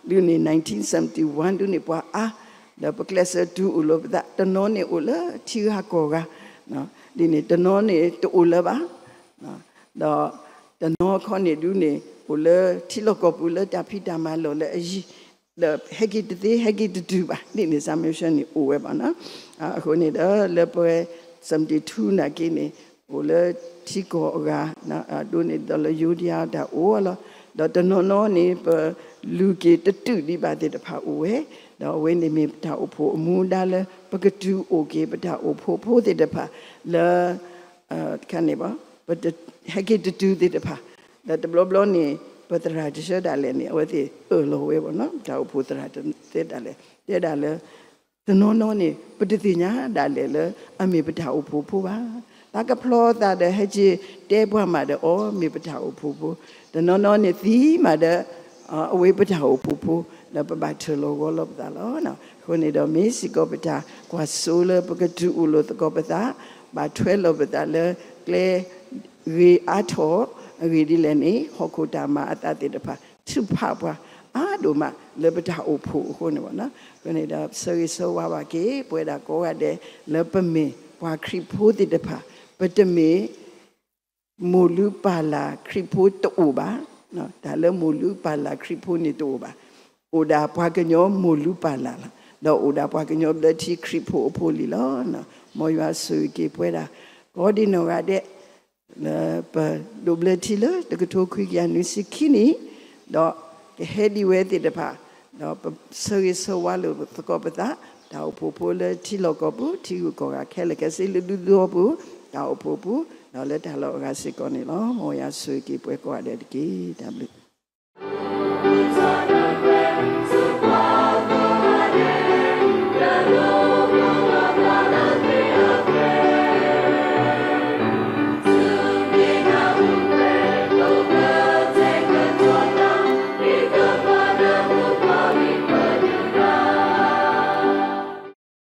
ဒုးန့ၣ် nineteen seventy-one ဒုးန့ၣ် ပှၤအါ, ဒီးပကျဲးစၢးတူၢ်အိၣ်လိာ်ပသး, တနီၤန့ၣ်အိၣ်လၢထံဂၤကီၢ်ဂၤ, ဒ်န့ၣ် တနီၤန့ၣ်တအိၣ်လၢၤဘၣ် ဒီးတနီၤခီန့ၣ်ဒုးန့ၣ် အိၣ်လၢထံလီၢ်ကီၢ်ပူၤလၢတၢ်ဖံးတၢ်မၤလီၢ်လၢအယံၤ, ဒီးဟဲက့ၤတသ့ ဟဲက့ၤတတုၤဘၣ်, ဒ်န့ၣ် စၢ်မ့ရှၢၣ်န့ၣ်အိၣ်ဝဲဘၣ်နီၤ. အဃိန့ၣ်ဒီး လၢပဝဲ seventy-two နာ်က့န့ၣ် အိၣ်လၢထံကီၢ်အဂၤ, ဒ်န့ၣ်ဒီးလၢယိၤဒယၤတၢ်အိၣ်လီၤ. ဒီးတနီၤနီၤန့ၣ် ပလူၤက့ၤတတုၤဒံးဘၣ်သ့ၣ်တဖၣ်အိၣ်ဝဲ, ဒီးအဝဲန့ၣ်မ့ၢ်ပတၢ်အိၣ်ဖှိၣ်အမူဒါလၢ ပကတုၤအိၣ်က့ၤပတၢ်အိၣ်ဖှိၣ်ဖိသ့ၣ်တဖၣ်လၢ တခါန့ၣ်ဘၣ်, ပဟဲက့ၤတတုၤသ့ၣ်တဖၣ်, ဒီးတဘျီဘျီန့ၣ် ပသရၣ်တဆၢဒၣ်လဲာ်န့ၣ် အဝဲသ့ၣ်အၢၣ်လီၤဝဲဘၣ်နီၤ, ပတၢ်အိၣ်ဖှိၣ်သရၣ်တသ့ဒၣ်လဲာ် တဲဒၣ်လၢ တနီၤနီၤန့ၣ် ပတသ့ၣ်ညါဒၣ်လဲာ်လၢ အမ့ၢ်ပတၢ်အိၣ်ဖှိၣ်ဖိဘၣ်. သးကဖျီသးဒီးဟဲက့ၤတဲပှၤမးဒီး အီ မ့ၢ်ပတၢ်အိၣ်ဖှိၣ်ဖိ, တနီၤနီၤန့ၣ်သံမးဒီး အဝဲပတၢ်အိၣ်ဖှိၣ်ဖိ, ဒီးပဘၣ်ထၢၣ်လီၤဂီၤလီၤပသးလီၤ. အဃိန့ၣ်ဒီး မ့ၢ်စ့ၢ်ကီးပတၢ်ကွၢ်စိလၢပကတုၤအိၣ်လိာ်သကိးပသး, ဘၣ်ထွဲလီၤပသးလၢကျဲ ဂ့ၤအါထီၣ်အဂ့ၢ်ဒ်လဲၣ်န့ၣ် ဟီၣ်ခိၣ်တၢ်မၤအသးသ့ၣ်တဖၣ် ထုးဖးပှၤအါဒိၣ်မးလၢပတၢ်အိၣ်ဖှိၣ်အဃိန့ၣ်ဘၣ်နီၤ. အဃိန့ၣ်ဒီး ဆၢဂ့ၤဆၢဝါဘၣ်က့ၤ ပဝဲဒၣ်ကိးဂၤဒဲး လၢပမ့ၢ်ပှၤခရံာ်ဖိသ့ၣ်တဖၣ်, ပတမ့ၢ် မိၢ်လုၢ်ပၢ်လၢ်ခရံာ်ဖိတအိၣ်ဘၣ်, တၢ်လၢမိၢ်လုၢ်ပၢ်လၢ်ခရံာ်ဖိန့ၣ်တအိၣ်ဘၣ်, အိၣ်ဒၣ်ပှၤကညီမိၢ်လုၢ်ပၢ်လၢ်လီၤ, ဒီးအိၣ်ဒၣ်ပှၤကညီဘျၢထံခရံာ်ဖိအဖိလံလီၤ. မ်ယွၤဆိၣ်ဂ့ၤက့ၤပဝဲဒၣ် ကိးဒံနီၢ်ဂၤဒဲး လၢပဒိးဘျၢထံလၢတကထိခွံကယၤနွံဆံခံနံၣ်, ဒီးကဟဲဒံးဝဲသ့ၣ်တဖၣ်, ဒီးပဆၢဂ့ၤဆၢဝါလိာ်သကိးပသး, တၢ်အိၣ်ဖှိၣ်ဖိလၢထံလီၢ်ကီၢ်ပူၤ ထံဂုၤကီၢ်ဂၤခဲလၢာ်ခဲဆ့လၢဒူသဝီပူၤ, တၢ်အိၣ်ဖှိၣ်ပူၤ, ဒီးလၢတၢ်လီၢ်အဂၤစ့ၢ်ကီးန့ၣ်လီၤ. မ်ယွၤဆိၣ်ဂ့ၤက့ၤပှၤကိးဂၤဒဲးတက့ၢ်. တၢ်ဘျုး